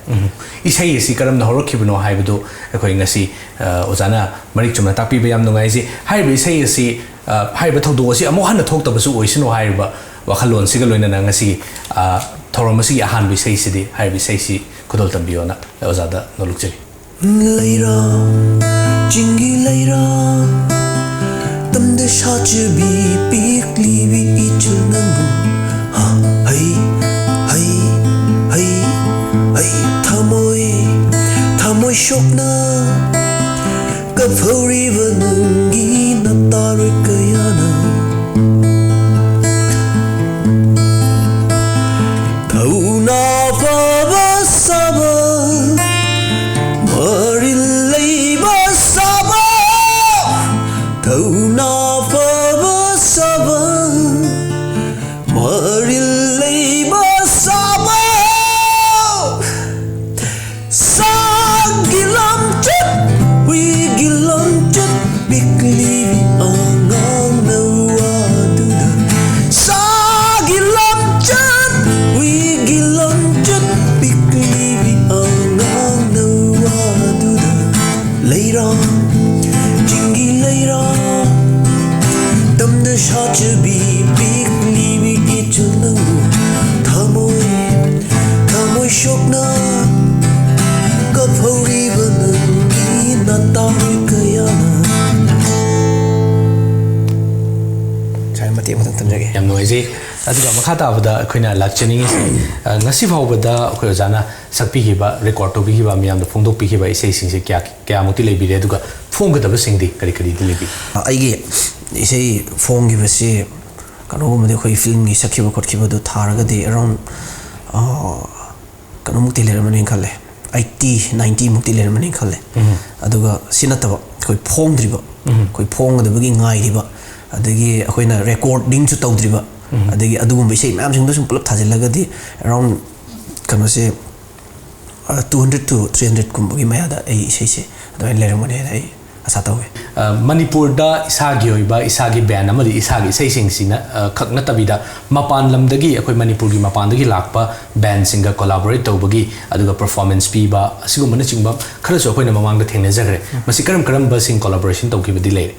ꯏꯁꯩ ꯑꯁꯤ ꯀꯔꯝꯅ ꯍꯧꯔꯛꯈꯤꯕꯅꯣ ꯍꯥꯏꯕꯗꯨ ꯑꯩꯈꯣꯏ ꯉꯁꯤ, ꯑ, ꯑꯣꯖꯥꯅ ꯃꯔꯤꯛ ꯆꯨꯝꯅ ꯇꯥꯛꯄꯤꯕ ꯌꯥꯝ ꯅꯨꯡꯉꯥꯏꯖꯩ꯫ ꯍꯥꯏꯔꯤꯕ ꯏꯁꯩ ꯑꯁꯤ, ꯑ, ꯍꯥꯏꯔꯤꯕ ꯊꯧꯗꯣꯛ ꯑꯁꯤ ꯑꯃꯨꯛ ꯍꯟꯅ ꯊꯣꯛꯇꯕꯁꯨ ꯑꯣꯏꯁꯅꯨ ꯍꯥꯏꯔꯤꯕ ꯋꯥꯈꯜꯂꯣꯟꯁꯤꯒ ꯂꯣꯏꯅꯅ ꯉꯁꯤ, ꯑ, ꯊꯧꯔꯝ ꯑꯁꯤꯒꯤ ꯑꯍꯥꯟꯕ ꯏꯁꯩꯁꯤꯗꯤ, ꯍꯥꯏꯔꯤꯕ ꯏꯁꯩꯁꯤ ꯈꯨꯗꯣꯜ ꯇꯝꯕꯤꯌꯣꯅ ꯑꯣꯖꯥꯗ ꯅꯣꯂꯨꯛꯆꯔꯤ꯫ ꯂꯩꯔꯥ, ꯆꯤꯡꯒꯤ ꯂꯩꯔꯥ, ꯇꯝꯗ ꯁꯥꯠꯆꯕꯤ ꯄꯤꯛꯂꯤꯕꯤ ꯏꯆꯜ ꯅꯪꯕꯨ꯫ ꯍꯥ, ꯍꯩ, ꯍꯩ, ꯍꯩ, ꯍꯩ, ꯊꯃꯣꯏ, ꯊꯃꯣꯏ ꯁꯣꯛꯅ ꯀꯞꯍꯧꯔꯤꯕ ꯅꯪꯒꯤ ꯅꯇꯥꯔꯣꯏ ꯀꯌꯥꯅ꯫ ꯊꯧꯅꯥ ꯐꯕ ꯁꯥꯕ, ꯃꯔꯤꯜ ꯂꯩꯕ ꯁꯥꯕ, ꯊꯧꯅꯥ ꯐꯕ ꯁꯥꯕ, ꯃꯔꯤꯜ ꯂꯩꯕ ꯁꯥꯕ, ꯁꯥꯒꯤ ꯂꯝꯆꯠ, ꯍꯨꯏꯒꯤ ꯂꯝꯆꯠ, ꯄꯤꯛꯂꯤꯕꯤ ꯑꯉꯥꯡ ꯍꯥꯏꯖꯩ꯫ ꯑꯗꯨꯒ ꯃꯈꯥ ꯇꯥꯕꯗ ꯑꯩꯈꯣꯏꯅ ꯂꯥꯛꯆꯅꯤꯡꯉꯤꯁꯤ, ꯑ, ꯉꯁꯤ ꯐꯥꯎꯕꯗ ꯑꯩꯈꯣꯏ ꯑꯣꯖꯥꯅ ꯁꯛꯄꯤꯈꯤꯕ, ꯔꯦꯀꯣꯔꯗ ꯇꯧꯕꯤꯈꯤꯕ, ꯃꯤꯌꯥꯝꯗ ꯐꯣꯡꯗꯣꯛꯄꯤꯈꯤꯕ ꯏꯁꯩꯁꯤꯡꯁꯦ ꯀꯌꯥ, ꯀꯌꯥꯃꯨꯛꯇꯤ ꯂꯩꯕꯤꯔꯦ? ꯑꯗꯨꯒ ꯐꯣꯡꯒꯗꯕꯁꯤꯡꯗꯤ ꯀꯔꯤ ꯀꯔꯤꯗꯤ ꯂꯩꯕꯤꯒꯦ? ꯑꯩꯒꯤ ꯏꯁꯩ ꯐꯣꯡꯈꯤꯕꯁꯤ ꯀꯩꯅꯣꯒꯨꯝꯕꯗꯤ, ꯑꯩꯈꯣꯏ ꯐꯤꯂꯝꯒꯤ ꯁꯛꯈꯤꯕ ꯈꯣꯠꯈꯤꯕꯗꯨ ꯊꯥꯔꯒꯗꯤ around, ꯑ, ꯀꯩꯅꯣꯃꯨꯛꯇꯤ ꯂꯩꯔꯝꯃꯅꯤꯅ ꯈꯜꯂꯦ, eighty ninety ꯃꯨꯛꯇꯤ ꯂꯩꯔꯝꯃꯅꯤꯅ ꯈꯜꯂꯦ꯫ ꯎꯝ꯫ ꯑꯗꯨꯒ ꯁꯤ ꯅꯠꯇꯕ ꯑꯩꯈꯣꯏ ꯐꯣꯡꯗ꯭ꯔꯤꯕ, ꯎꯝ꯫ ꯑꯩꯈꯣꯏ ꯐꯣꯡꯒꯗꯕꯒꯤ ꯉꯥꯏꯔꯤꯕ, ꯑꯗꯒꯤ ꯑꯩꯈꯣꯏꯅ ꯔꯦꯀꯣꯔꯗꯤꯡꯁꯨ ꯇꯧꯗ꯭ꯔꯤꯕ, ꯎꯝ꯫ ꯑꯗꯒꯤ ꯑꯗꯨꯒꯨꯝꯕ ꯏꯁꯩ ꯃꯌꯥꯝꯁꯤꯡꯗꯣ ꯁꯨꯝ ꯄꯨꯂꯞ ꯊꯥꯖꯤꯜꯂꯒꯗꯤ around, ꯀꯩꯅꯣꯁꯦ, two hundred to three hundred ꯀꯨꯝꯕꯒꯤ ꯃꯌꯥꯗ ꯑꯩ ꯏꯁꯩꯁꯦ ꯑꯗꯨꯃꯥꯏꯅ ꯂꯩꯔꯝꯒꯅꯤ ꯍꯥꯏꯅ ꯑꯩ ꯑꯁꯥ ꯇꯧꯋꯦ꯫ ꯑ, ꯃꯅꯤꯄꯨꯔꯗ ꯏꯁꯥꯒꯤ ꯑꯣꯏꯕ, ꯏꯁꯥꯒꯤ ꯕꯦꯟ ꯑꯃꯗꯤ ꯏꯁꯥꯒꯤ ꯏꯁꯩꯁꯤꯡꯁꯤꯅ, ꯑ, ꯈꯛ ꯅꯠꯇꯕꯤꯗ, ꯃꯄꯥꯟ ꯂꯝꯗꯒꯤ, ꯑꯩꯈꯣꯏ ꯃꯅꯤꯄꯨꯔꯒꯤ ꯃꯄꯥꯟꯗꯒꯤ ꯂꯥꯛꯄ ꯕꯦꯟꯁꯤꯡꯒ ꯀꯣꯂꯥꯕꯣꯔꯦꯠ ꯇꯧꯕꯒꯤ, ꯑꯗꯨꯒ ꯄꯔꯐꯣꯔꯃꯦꯟꯁ ꯄꯤꯕ, ꯑꯁꯤꯒꯨꯝꯕꯅꯆꯤꯡꯕ ꯈꯔꯁꯨ ꯑꯩꯈꯣꯏꯅ ꯃꯃꯥꯡꯗ ꯊꯦꯡꯅꯖꯈ꯭ꯔꯦ꯫ ꯃꯁꯤ ꯀꯔꯝ ꯀꯔꯝꯕꯁꯤꯡ ꯀꯣꯂꯥꯕꯣꯔꯦꯁꯟ ꯇꯧꯈꯤꯕꯗꯤ ꯂꯩꯔꯦ?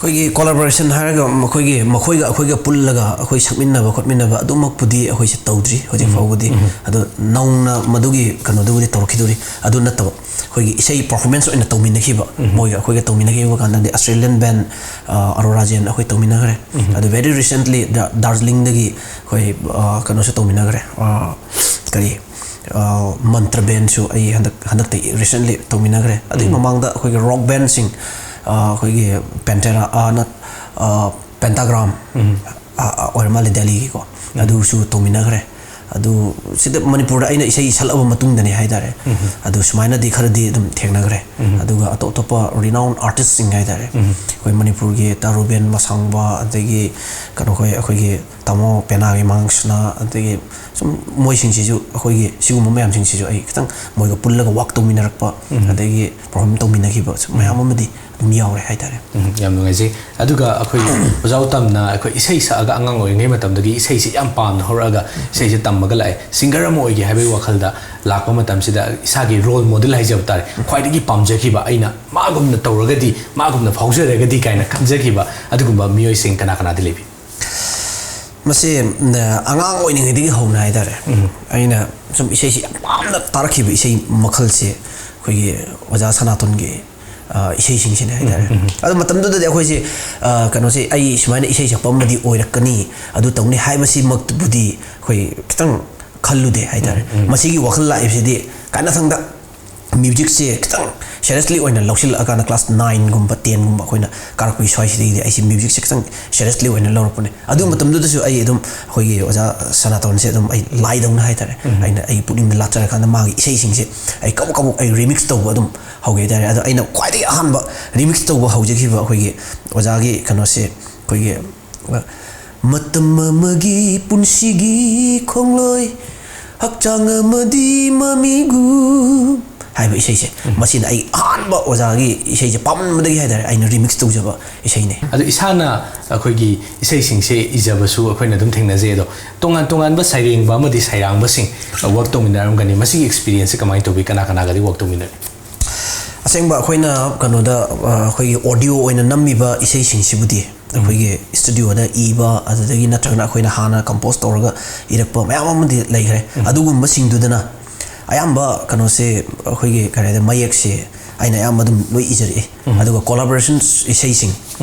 ꯑꯩꯈꯣꯏꯒꯤ ꯀꯣꯂꯥꯕꯣꯔꯦꯁꯟ ꯍꯥꯏꯔꯒ, ꯃꯈꯣꯏꯒꯤ, ꯃꯈꯣꯏꯒ ꯑꯩꯈꯣꯏꯒ ꯄꯨꯜꯂꯒ ꯑꯩꯈꯣꯏ ꯁꯛꯃꯤꯟꯅꯕ ꯈꯣꯠꯃꯤꯟꯅꯕ ꯑꯗꯨꯃꯛꯄꯨꯗꯤ ꯑꯩꯈꯣꯏꯁꯦ ꯇꯧꯗ꯭ꯔꯤ ꯍꯧꯖꯤꯛ ꯎꯝ꯫ ꯐꯥꯎꯕꯗꯤ꯫ ꯎꯝ꯫ ꯑꯗꯣ ꯅꯧꯅ ꯃꯗꯨꯒꯤ ꯀꯩꯅꯣꯗꯨꯕꯨꯗꯤ ꯇꯧꯔꯛꯈꯤꯗꯣꯔꯤ꯫ ꯑꯗꯨ ꯅꯠꯇꯕ, ꯑꯩꯈꯣꯏꯒꯤ ꯏꯁꯩ ꯄꯔꯐꯣꯔꯃꯦꯟꯁ ꯑꯣꯏꯅ ꯇꯧꯃꯤꯟꯅꯈꯤꯕ, ꯎꯝ꯫ ꯃꯣꯏꯒ ꯑꯩꯈꯣꯏꯒ ꯇꯧꯃꯤꯟꯅꯈꯤꯕ ꯀꯥꯟꯗꯗꯤ ꯑꯁꯇ꯭ꯔꯦꯂꯤꯌꯟ ꯕꯦꯟ, ꯑ, ꯑꯔꯣꯔꯥ ꯖꯦꯟ ꯑꯩꯈꯣꯏ ꯇꯧꯃꯤꯟꯅꯈ꯭ꯔꯦ꯫ ꯎꯝ꯫ ꯑꯗꯣ very recently ꯗꯥ-, ꯗꯥꯔꯖꯤꯂꯤꯡꯗꯒꯤ ꯑꯩꯈꯣꯏ, ꯑ, ꯀꯩꯅꯣꯁꯨ ꯇꯧꯃꯤꯟꯅꯈ꯭ꯔꯦ꯫ ꯑ, ꯀꯔꯤ? ꯑ, ꯃꯟꯇ꯭ꯔ ꯕꯦꯟꯁꯨ ꯑꯩ ꯍꯟꯗꯛ, ꯍꯟꯗꯛꯇ recently ꯇꯧꯃꯤꯟꯅꯈ꯭ꯔꯦ꯫ ꯑꯗꯨꯒꯤ ꯎꯝ꯫ ꯃꯃꯥꯡꯗ ꯑꯩꯈꯣꯏꯒꯤ ꯔꯣꯛ ꯕꯦꯟꯁꯤꯡ, ꯑ, ꯑꯩꯈꯣꯏꯒꯤ ꯄꯦꯟꯇꯦꯔꯥ, ꯑ, ꯅꯠ-, ꯑ, ꯄꯦꯟꯇꯥꯒ꯭ꯔꯥꯝ, ꯎꯝ꯫ ꯑ, ꯑ, ꯑꯣꯏꯔ ꯃꯥꯜꯂꯦ, ꯗꯦꯜꯂꯤꯒꯤꯀꯣ꯫ ꯎꯝ꯫ ꯑꯗꯨꯁꯨ ꯇꯧꯃꯤꯟꯅꯈ꯭ꯔꯦ꯫ ꯑꯗꯨ ꯁꯤꯗ ꯃꯅꯤꯄꯨꯔꯗ ꯑꯩꯅ ꯏꯁꯩ ꯁꯛꯂꯕ ꯃꯇꯨꯡꯗꯅꯤ ꯍꯥꯏꯇꯥꯔꯦ꯫ ꯎꯝ꯫ ꯑꯗꯨ ꯁꯨꯃꯥꯏꯅꯗꯤ ꯈꯔꯗꯤ ꯑꯗꯨꯝ ꯊꯦꯡꯅꯈ꯭ꯔꯦ꯫ ꯎꯝ꯫ ꯑꯗꯨꯒ ꯑꯇꯣꯞ ꯑꯇꯣꯞꯄ renowned artistꯁꯤꯡ ꯍꯥꯏꯇꯥꯔꯦ꯫ ꯎꯝ꯫ ꯑꯩꯈꯣꯏ ꯃꯅꯤꯄꯨꯔꯒꯤ ꯇꯥꯔꯨꯕꯦꯟ ꯃꯁꯥꯡꯕ, ꯑꯗꯒꯤ ꯀꯩꯅꯣꯈꯣꯏ, ꯑꯩꯈꯣꯏꯒꯤ ꯇꯥꯃꯣ ꯄꯦꯅꯥꯒꯤ ꯃꯉꯥꯡꯁꯅꯥ, ꯑꯗꯒꯤ ꯁꯨꯝ ꯃꯣꯏꯁꯤꯡꯁꯤꯁꯨ ꯑꯩꯈꯣꯏꯒꯤ ꯁꯤꯒꯨꯝꯕ ꯃꯌꯥꯝꯁꯤꯡꯁꯤꯁꯨ ꯑꯩ ꯈꯤꯇꯪ ꯃꯣꯏꯒ ꯄꯨꯜꯂꯒ ꯋꯥꯛ ꯇꯧꯃꯤꯟꯅꯔꯛꯄ, ꯎꯝ꯫ ꯑꯗꯒꯤ ꯄꯔꯐꯣꯔꯝ ꯇꯧꯃꯤꯟꯅꯈꯤꯕ ꯁꯨꯝ ꯃꯌꯥꯝ ꯑꯃꯗꯤ ꯑꯗꯨꯝ ꯌꯥꯎꯔꯦ ꯍꯥꯏꯇꯥꯔꯦ꯫ ꯎꯝ, ꯌꯥꯝ ꯅꯨꯡꯉꯥꯏꯖꯩ꯫ ꯑꯗꯨꯒ ꯑꯩꯈꯣꯏ ꯑꯣꯖꯥ ꯎꯇꯝꯅ ꯑꯩꯈꯣꯏ ꯏꯁꯩ ꯁꯛꯑꯒ, ꯑꯉꯥꯡ ꯑꯣꯏꯔꯤꯉꯩ ꯃꯇꯝꯗꯒꯤ ꯏꯁꯩꯁꯦ ꯌꯥꯝ ꯄꯥꯝꯅ ꯍꯧꯔꯛꯑꯒ ꯏꯁꯩꯁꯦ ꯇꯝꯃꯒ ꯂꯥꯛꯑꯦ꯫ ꯁꯤꯡꯒꯔ ꯑꯃ ꯑꯣꯏꯒꯦ ꯍꯥꯏꯕꯒꯤ ꯋꯥꯈꯜꯗ ꯂꯥꯛꯄ ꯃꯇꯝꯁꯤꯗ ꯏꯁꯥꯒꯤ ꯔꯣꯜ ꯃꯣꯗꯦꯜ ꯍꯥꯏꯖꯕ ꯇꯥꯔꯦ, ꯈ꯭ꯋꯥꯏꯗꯒꯤ ꯄꯥꯝꯖꯈꯤꯕ, ꯑꯩꯅ ꯃꯥꯒꯨꯝꯅ ꯇꯧꯔꯒꯗꯤ, ꯃꯥꯒꯨꯝꯅ ꯐꯥꯎꯖꯔꯒꯗꯤ ꯀꯥꯏꯅ ꯈꯟꯖꯈꯤꯕ ꯑꯗꯨꯒꯨꯝꯕ ꯃꯤꯑꯣꯏꯁꯤꯡ ꯀꯅꯥ ꯀꯅꯥꯗꯤ ꯂꯩꯕꯤ? ꯃꯁꯤ, ꯅ-, ꯑꯉꯥꯡ ꯑꯣꯏꯔꯤꯉꯩꯗꯒꯤ ꯍꯧꯅ ꯍꯥꯏꯇꯥꯔꯦ꯫ ꯎꯝ꯫ ꯑꯩꯅ ꯁꯨꯝ ꯏꯁꯩꯁꯤ ꯌꯥꯝ ꯄꯥꯝꯅ ꯇꯥꯔꯛꯈꯤꯕ ꯏꯁꯩ ꯃꯈꯜꯁꯦ ꯑꯩꯈꯣꯏꯒꯤ ꯑꯣꯖꯥ ꯁꯅꯥꯇꯣꯟꯒꯤ, ꯑ, ꯏꯁꯩꯁꯤꯡꯁꯤꯅꯦ ꯍꯥꯏꯇꯥꯔꯦ꯫ ꯑꯗꯨ ꯃꯇꯝꯗꯨꯗꯗꯤ ꯑꯩꯈꯣꯏꯁꯦ, ꯑ, ꯀꯩꯅꯣꯁꯦ, ꯑꯩ ꯁꯨꯃꯥꯏꯅ ꯏꯁꯩ ꯁꯛꯄ ꯑꯃꯗꯤ ꯑꯣꯏꯔꯛꯀꯅꯤ, ꯑꯗꯨ ꯇꯧꯅꯤ ꯍꯥꯏꯕꯁꯤꯃꯛꯇꯕꯨꯗꯤ ꯑꯩꯈꯣꯏ ꯈꯤꯇꯪ ꯈꯜꯂꯨꯗꯦ ꯍꯥꯏꯇꯥꯔꯦ꯫ ꯃꯁꯤꯒꯤ ꯋꯥꯈꯜ ꯂꯥꯛꯏꯕꯁꯤꯗꯤ ꯀꯥꯏꯅꯊꯪꯗ ꯃ꯭ꯌꯨꯖꯤꯛꯁꯦ ꯈꯤꯇꯪ ꯁꯦꯔꯤꯌꯁꯂꯤ ꯑꯣꯏꯅ ꯂꯧꯁꯤꯜꯂꯛꯑꯀꯥꯟꯗ, ꯀ꯭ꯂꯥꯁ ꯅꯥꯏꯟꯒꯨꯝꯕ, ꯇꯦꯟꯒꯨꯝꯕ ꯑꯩꯈꯣꯏꯅ ꯀꯥꯔꯛꯄꯒꯤ ꯁ꯭ꯋꯥꯏꯁꯤꯗꯒꯤꯗꯤ ꯑꯩꯁꯦ ꯃ꯭ꯌꯨꯖꯤꯛꯁꯦ ꯈꯤꯇꯪ ꯁꯦꯔꯤꯌꯁꯂꯤ ꯑꯣꯏꯅ ꯂꯧꯔꯛꯄꯅꯦ꯫ ꯑꯗꯨ ꯃꯇꯝꯗꯨꯗꯁꯨ ꯑꯩ ꯑꯗꯨꯝ ꯑꯩꯈꯣꯏꯒꯤ ꯑꯣꯖꯥ ꯁꯅꯥꯇꯣꯟꯁꯦ ꯑꯗꯨꯝ ꯑꯩ ꯂꯥꯏꯗꯧꯅ ꯍꯥꯏꯇꯥꯔꯦ, ꯑꯩꯅ ꯑꯩꯒꯤ ꯄꯨꯛꯅꯤꯡꯗ ꯂꯥꯠꯆꯔꯀꯥꯟꯗ ꯃꯥꯒꯤ ꯏꯁꯩꯁꯤꯡꯁꯦ ꯑꯩ ꯀꯕꯛ ꯀꯕꯛ ꯑꯩ ꯔꯤꯃꯤꯛꯁ ꯇꯧꯕ ꯑꯗꯨꯝ ꯍꯧꯒꯦ ꯍꯥꯏꯇꯥꯔꯦ꯫ ꯑꯗꯣ ꯑꯩꯅ ꯈ꯭ꯋꯥꯏꯗꯒꯤ ꯑꯍꯥꯟꯕ ꯔꯤꯃꯤꯛꯁ ꯇꯧꯕ ꯍꯧꯖꯈꯤꯕ ꯑꯩꯈꯣꯏꯒꯤ ꯑꯣꯖꯥꯒꯤ ꯀꯩꯅꯣꯁꯦ, ꯑꯩꯈꯣꯏꯒꯤ, ꯑ, "ꯃꯇꯝ ꯑꯃꯒꯤ ꯄꯨꯟꯁꯤꯒꯤ ꯈꯣꯡꯂꯣꯏ, ꯍꯛꯆꯥꯡ ꯑꯃꯗꯤ ꯃꯃꯤꯒꯨꯝ" ꯍꯥꯏꯕ ꯏꯁꯩꯁꯦ, ꯃꯁꯤꯅ ꯑꯩ ꯑꯍꯥꯟꯕ ꯑꯣꯖꯥꯒꯤ ꯏꯁꯩꯁꯦ ꯄꯥꯝꯃꯟꯕꯗꯒꯤ ꯍꯥꯏꯇꯥꯔꯦ, ꯑꯩꯅ ꯔꯤꯃꯤꯛꯁ ꯇꯧꯖꯕ ꯏꯁꯩꯅꯦ꯫ ꯑꯗꯣ ꯏꯁꯥꯅ ꯑꯩꯈꯣꯏꯒꯤ ꯏꯁꯩꯁꯤꯡꯁꯦ ꯏꯖꯕꯁꯨ ꯑꯩꯈꯣꯏꯅ ꯑꯗꯨꯝ ꯊꯦꯡꯅꯖꯩ꯫ ꯑꯗꯣ ꯇꯣꯉꯥꯟ ꯇꯣꯉꯥꯟꯕ ꯁꯩꯔꯦꯡꯕ ꯑꯃꯗꯤ ꯁꯩꯔꯥꯡꯕꯁꯤꯡ, ꯑ, ꯋꯥꯔꯛ ꯇꯧꯃꯤꯟꯅꯔꯝꯒꯅꯤ꯫ ꯃꯁꯤꯒꯤ ꯑꯦꯛꯁꯄꯤꯔꯤꯌꯦꯟꯁꯁꯦ ꯀꯃꯥꯏꯅ ꯇꯧꯕꯤ? ꯀꯅꯥ ꯀꯅꯥꯒꯗꯤ ꯋꯥꯔꯛ ꯇꯧꯃꯤꯟꯅꯔꯤ? ꯑꯁꯦꯡꯕ ꯑꯩꯈꯣꯏꯅ ꯀꯩꯅꯣꯗ, ꯑ, ꯑꯩꯈꯣꯏꯒꯤ ꯑꯣꯗꯤꯑꯣ ꯑꯣꯏꯅ ꯅꯝꯃꯤꯕ ꯏꯁꯩꯁꯤꯡꯁꯤꯕꯨꯗꯤ ꯑꯩꯈꯣꯏꯒꯤ ꯁ꯭ꯇꯨꯗꯤꯑꯣꯗ ꯏꯕ, ꯑꯗꯨꯗꯒꯤ ꯅꯠꯇ꯭ꯔꯒꯅ ꯑꯩꯈꯣꯏꯅ ꯍꯥꯟꯅ ꯀꯝꯄꯣꯖ ꯇꯧꯔꯒ ꯏꯔꯛꯄ ꯃꯌꯥꯝ ꯑꯃꯗꯤ ꯂꯩꯈ꯭ꯔꯦ꯫ ꯑꯗꯨꯒꯨꯝꯕꯁꯤꯡꯗꯨꯗꯅ ꯑꯌꯥꯝꯕ ꯀꯩꯅꯣꯁꯦ, ꯑꯩꯈꯣꯏꯒꯤ ꯀꯔꯤ ꯍꯥꯏꯇꯥꯔꯦ, ꯃꯌꯦꯛꯁꯦ ꯑꯩꯅ ꯑꯌꯥꯝꯕ ꯑꯗꯨꯝ ꯂꯣꯏ ꯏꯖꯔꯛꯑꯦ꯫ ꯑꯗꯨꯒ ꯀꯣꯂꯥꯕꯣꯔꯦꯁꯟ ꯏꯁꯩꯁꯤꯡ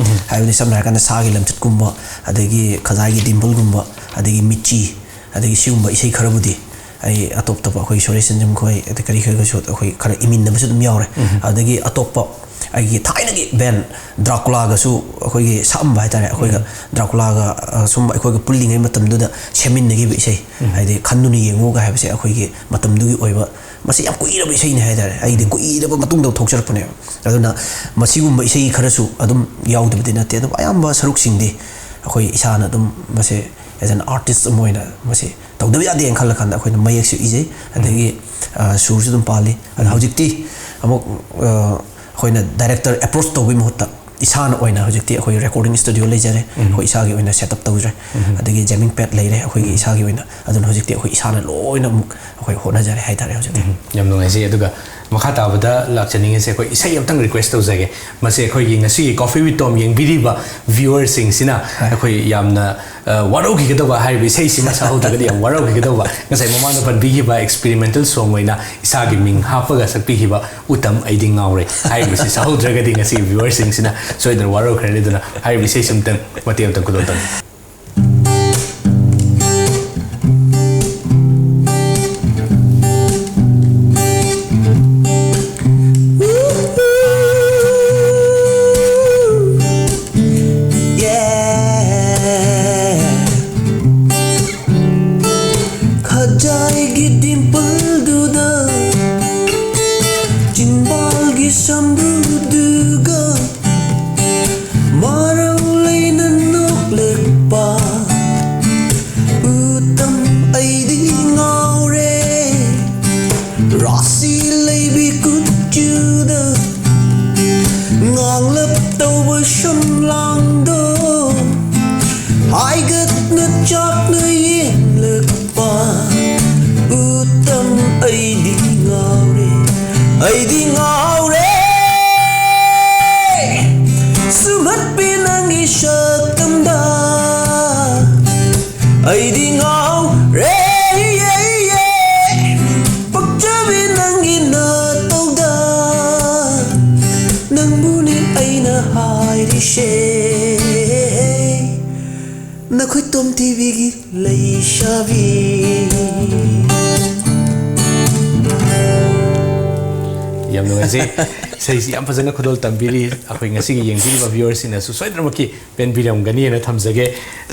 ꯍꯥꯏꯕꯗꯤ ꯁꯝꯅ ꯍꯥꯏꯔꯀꯥꯟꯗ ꯁꯥꯒꯤ ꯂꯝꯆꯠꯀꯨꯝꯕ, ꯑꯗꯒꯤ ꯈꯖꯥꯏꯒꯤ ꯗꯤꯝꯄꯜꯒꯨꯝꯕ, ꯑꯗꯒꯤ ꯃꯤꯠꯆꯤ, ꯑꯗꯒꯤ ꯁꯤꯒꯨꯝꯕ ꯏꯁꯩ ꯈꯔꯕꯨꯗꯤ ꯑꯩ ꯑꯇꯣꯞ ꯑꯇꯣꯞꯄ ꯑꯩꯈꯣꯏ ꯁꯣꯔꯤ ꯁꯦꯟꯖꯝ ꯈꯣꯏ, ꯑꯗꯩ ꯀꯔꯤ ꯈꯔ ꯈꯔꯁꯨ ꯑꯩꯈꯣꯏ ꯈꯔ ꯏꯃꯤꯟꯅꯕꯁꯨ ꯑꯗꯨꯝ ꯌꯥꯎꯔꯦ꯫ ꯑꯗꯒꯤ ꯑꯇꯣꯞꯄ ꯑꯩꯒꯤ ꯊꯥꯏꯅꯒꯤ ꯕꯦꯟ ꯗ꯭ꯔꯥꯀꯨꯂꯥꯒꯁꯨ ꯑꯩꯈꯣꯏꯒꯤ ꯁꯛꯑꯝꯕ ꯍꯥꯏꯇꯥꯔꯦ꯫ ꯑꯩꯈꯣꯏꯒ ꯗ꯭ꯔꯥꯀꯨꯂꯥꯒ, ꯑ, ꯁꯨꯝ ꯑꯩꯈꯣꯏꯒ ꯄꯨꯜꯂꯤꯉꯩ ꯃꯇꯝꯗꯨꯗ ꯁꯦꯝꯃꯤꯟꯅꯈꯤꯕ ꯏꯁꯩ, ꯍꯥꯏꯗꯤ "ꯈꯟꯗꯨꯅ ꯌꯦꯡꯉꯨꯒ" ꯍꯥꯏꯕꯁꯦ ꯑꯩꯈꯣꯏꯒꯤ ꯃꯇꯝꯗꯨꯒꯤ ꯑꯣꯏꯕ, ꯃꯁꯤ ꯌꯥꯝ ꯀꯨꯏꯔꯕ ꯏꯁꯩꯅꯦ ꯍꯥꯏꯇꯥꯔꯦ꯫ ꯑꯩꯗꯤ ꯀꯨꯏꯔꯕ ꯃꯇꯨꯡꯗ ꯊꯣꯛꯆꯔꯛꯄꯅꯦꯕ꯫ ꯑꯗꯨꯅ ꯃꯁꯤꯒꯨꯝꯕ ꯏꯁꯩ ꯈꯔꯁꯨ ꯑꯗꯨꯝ ꯌꯥꯎꯗꯕꯗꯤ ꯅꯠꯇꯦ, ꯑꯗꯨꯕꯨ ꯑꯌꯥꯝꯕ ꯁꯔꯨꯛꯁꯤꯡꯗꯤ ꯑꯩꯈꯣꯏ ꯏꯁꯥꯅ ꯑꯗꯨꯝ ꯃꯁꯦ as an artist ꯑꯃ ꯑꯣꯏꯅ ꯃꯁꯤ ꯇꯧꯗꯕ ꯌꯥꯗꯦꯅ ꯈꯜꯂꯀꯥꯟꯗ ꯑꯩꯈꯣꯏꯅ ꯃꯌꯦꯛꯁꯨ ꯏꯖꯩ, ꯑꯗꯒꯤ, ꯑ, ꯁꯨꯔꯁꯨ ꯑꯗꯨꯝ ꯄꯥꯜꯂꯤ꯫ ꯑꯗꯣ ꯍꯧꯖꯤꯛꯇꯤ ꯑꯃꯨꯛ, ꯑ, ꯑꯩꯈꯣꯏꯅ ꯗꯥꯏꯔꯦꯛꯇꯔ ꯑꯦꯄ꯭ꯔꯣꯆ ꯇꯧꯕꯒꯤ ꯃꯍꯨꯠꯇ ꯏꯁꯥꯅ ꯑꯣꯏꯅ ꯍꯧꯖꯤꯛꯇꯤ ꯑꯩꯈꯣꯏ ꯔꯦꯀꯣꯔꯗꯤꯡ ꯁ꯭ꯇꯨꯗꯤꯑꯣ ꯂꯩꯖꯔꯦ, ꯑꯩꯈꯣꯏ ꯏꯁꯥꯒꯤ ꯑꯣꯏꯅ ꯁꯦꯠ ꯑꯞ ꯇꯧꯖꯔꯦ, ꯑꯗꯒꯤ ꯖꯦꯃꯤꯡ ꯄꯦꯗ ꯂꯩꯔꯦ ꯑꯩꯈꯣꯏꯒꯤ ꯏꯁꯥꯒꯤ ꯑꯣꯏꯅ꯫ ꯑꯗꯨꯅ ꯍꯧꯖꯤꯛꯇꯤ ꯑꯩꯈꯣꯏ ꯏꯁꯥꯅ ꯂꯣꯏꯅ ꯑꯃꯨꯛ ꯑꯩꯈꯣꯏ ꯍꯣꯠꯅꯖꯔꯦ ꯍꯥꯏꯇꯥꯔꯦ ꯍꯧꯖꯤꯛꯇꯤ꯫ ꯎꯝ, ꯌꯥꯝ ꯅꯨꯡꯉꯥꯏꯖꯩ꯫ ꯑꯗꯨꯒ ꯃꯈꯥ ꯇꯥꯕꯗ ꯂꯥꯛꯆꯅꯤꯡꯉꯤꯁꯦ, ꯑꯩꯈꯣꯏ ꯏꯁꯩ ꯑꯝꯇꯪ request ꯇꯧꯖꯒꯦ꯫ ꯃꯁꯤ ꯑꯩꯈꯣꯏꯒꯤ ꯉꯁꯤꯒꯤ Coffee with Tom ꯌꯦꯡꯕꯤꯔꯤꯕ viewerꯁꯤꯡꯁꯤꯅ ꯑꯩꯈꯣꯏ ꯌꯥꯝꯅ, ꯑ, ꯋꯥꯔꯧꯈꯤꯒꯗꯕ, ꯍꯥꯏꯔꯤꯕ ꯏꯁꯩꯁꯤꯃ ꯁꯛꯍꯧꯗ꯭ꯔꯒꯗꯤ ꯌꯥꯝ ꯋꯥꯔꯧꯈꯤꯒꯗꯧꯕ꯫ ꯉꯁꯥꯏ ꯃꯃꯥꯡꯗ ꯄꯟꯕꯤꯈꯤꯕ experimental song ꯑꯣꯏꯅ ꯏꯁꯥꯒꯤ ꯃꯤꯡ ꯍꯥꯞꯄꯒ ꯁꯛꯄꯤꯈꯤꯕ "ꯎꯇꯝ ꯑꯩꯗꯤ ꯉꯥꯎꯔꯦ" ꯍꯥꯏꯔꯤꯕꯁꯤ ꯁꯛꯍꯧꯗ꯭ꯔꯒꯗꯤ ꯉꯁꯤꯒꯤ viewerꯁꯤꯡꯁꯤꯅ ꯁꯣꯏꯗꯅ ꯋꯥꯔꯧꯈ꯭ꯔꯅꯤ꯫ ꯑꯗꯨꯅ ꯍꯥꯏꯔꯤꯕ ꯏꯁꯩꯁꯤ ꯑꯝꯇꯪ ꯃꯇꯦꯛ ꯑꯝꯇꯪ ꯈꯨꯗꯣꯜ ꯇꯝꯕꯤꯌꯨ꯫ ꯈꯖꯥꯏꯒꯤ ꯗꯤꯝꯄꯜꯗꯨꯗ, ꯆꯤꯟꯕꯥꯜꯒꯤ ꯁꯝꯕ꯭ꯔꯨꯗꯨꯒ, ꯃꯔꯧ ꯂꯩꯅ ꯅꯣꯛꯂꯛꯄ ꯎꯇꯝ ꯑꯩꯗꯤ ꯉꯥꯎꯔꯦ꯫ ꯔꯥꯁꯤ ꯂꯩꯕꯤ ꯀꯨꯆꯨꯗ ꯉꯥꯡꯂꯞ ꯇꯧꯕ ꯁꯝꯂꯥꯡꯗꯣ ꯍꯥꯏꯒꯠꯅ ꯆꯥꯛꯅ ꯌꯦꯡꯂꯛꯄ ꯎꯇꯝ ꯑꯩꯗꯤ ꯉꯥꯎꯔꯦ, ꯑꯩꯗꯤ ꯉꯥꯎꯔꯦ꯫ ꯁꯨꯝꯍꯠꯄꯤ ꯅꯪꯒꯤ ꯁꯛꯇꯝꯗ ꯑꯩꯗꯤ ꯉꯥꯎꯔꯦ꯫ ꯄꯛꯆꯕꯤ ꯅꯪꯒꯤ ꯅꯇꯧꯗ ꯅꯪꯕꯨꯅꯤ ꯑꯩꯅ ꯍꯥꯏꯔꯤꯁꯦ꯫ ꯅꯈꯣꯏ ꯇꯣꯝ ꯇꯤꯚꯤꯒꯤ ꯂꯩꯁꯥꯕꯤ꯫ ꯌꯥꯝ ꯅꯨꯡꯉꯥꯏꯖꯩ꯫ ꯏꯁꯩꯁꯤ ꯌꯥꯝ ꯐꯖꯅ ꯈꯨꯗꯣꯜ ꯇꯝꯕꯤꯔꯤ꯫ ꯑꯩꯈꯣꯏ ꯉꯁꯤꯒꯤ ꯌꯦꯡꯕꯤꯔꯤꯕ viewerꯁꯤꯡꯅꯁꯨ ꯁꯣꯏꯗꯅꯃꯛꯀꯤ ꯄꯦꯟꯕꯤꯔꯝꯒꯅꯤꯅ ꯊꯝꯖꯒꯦ꯫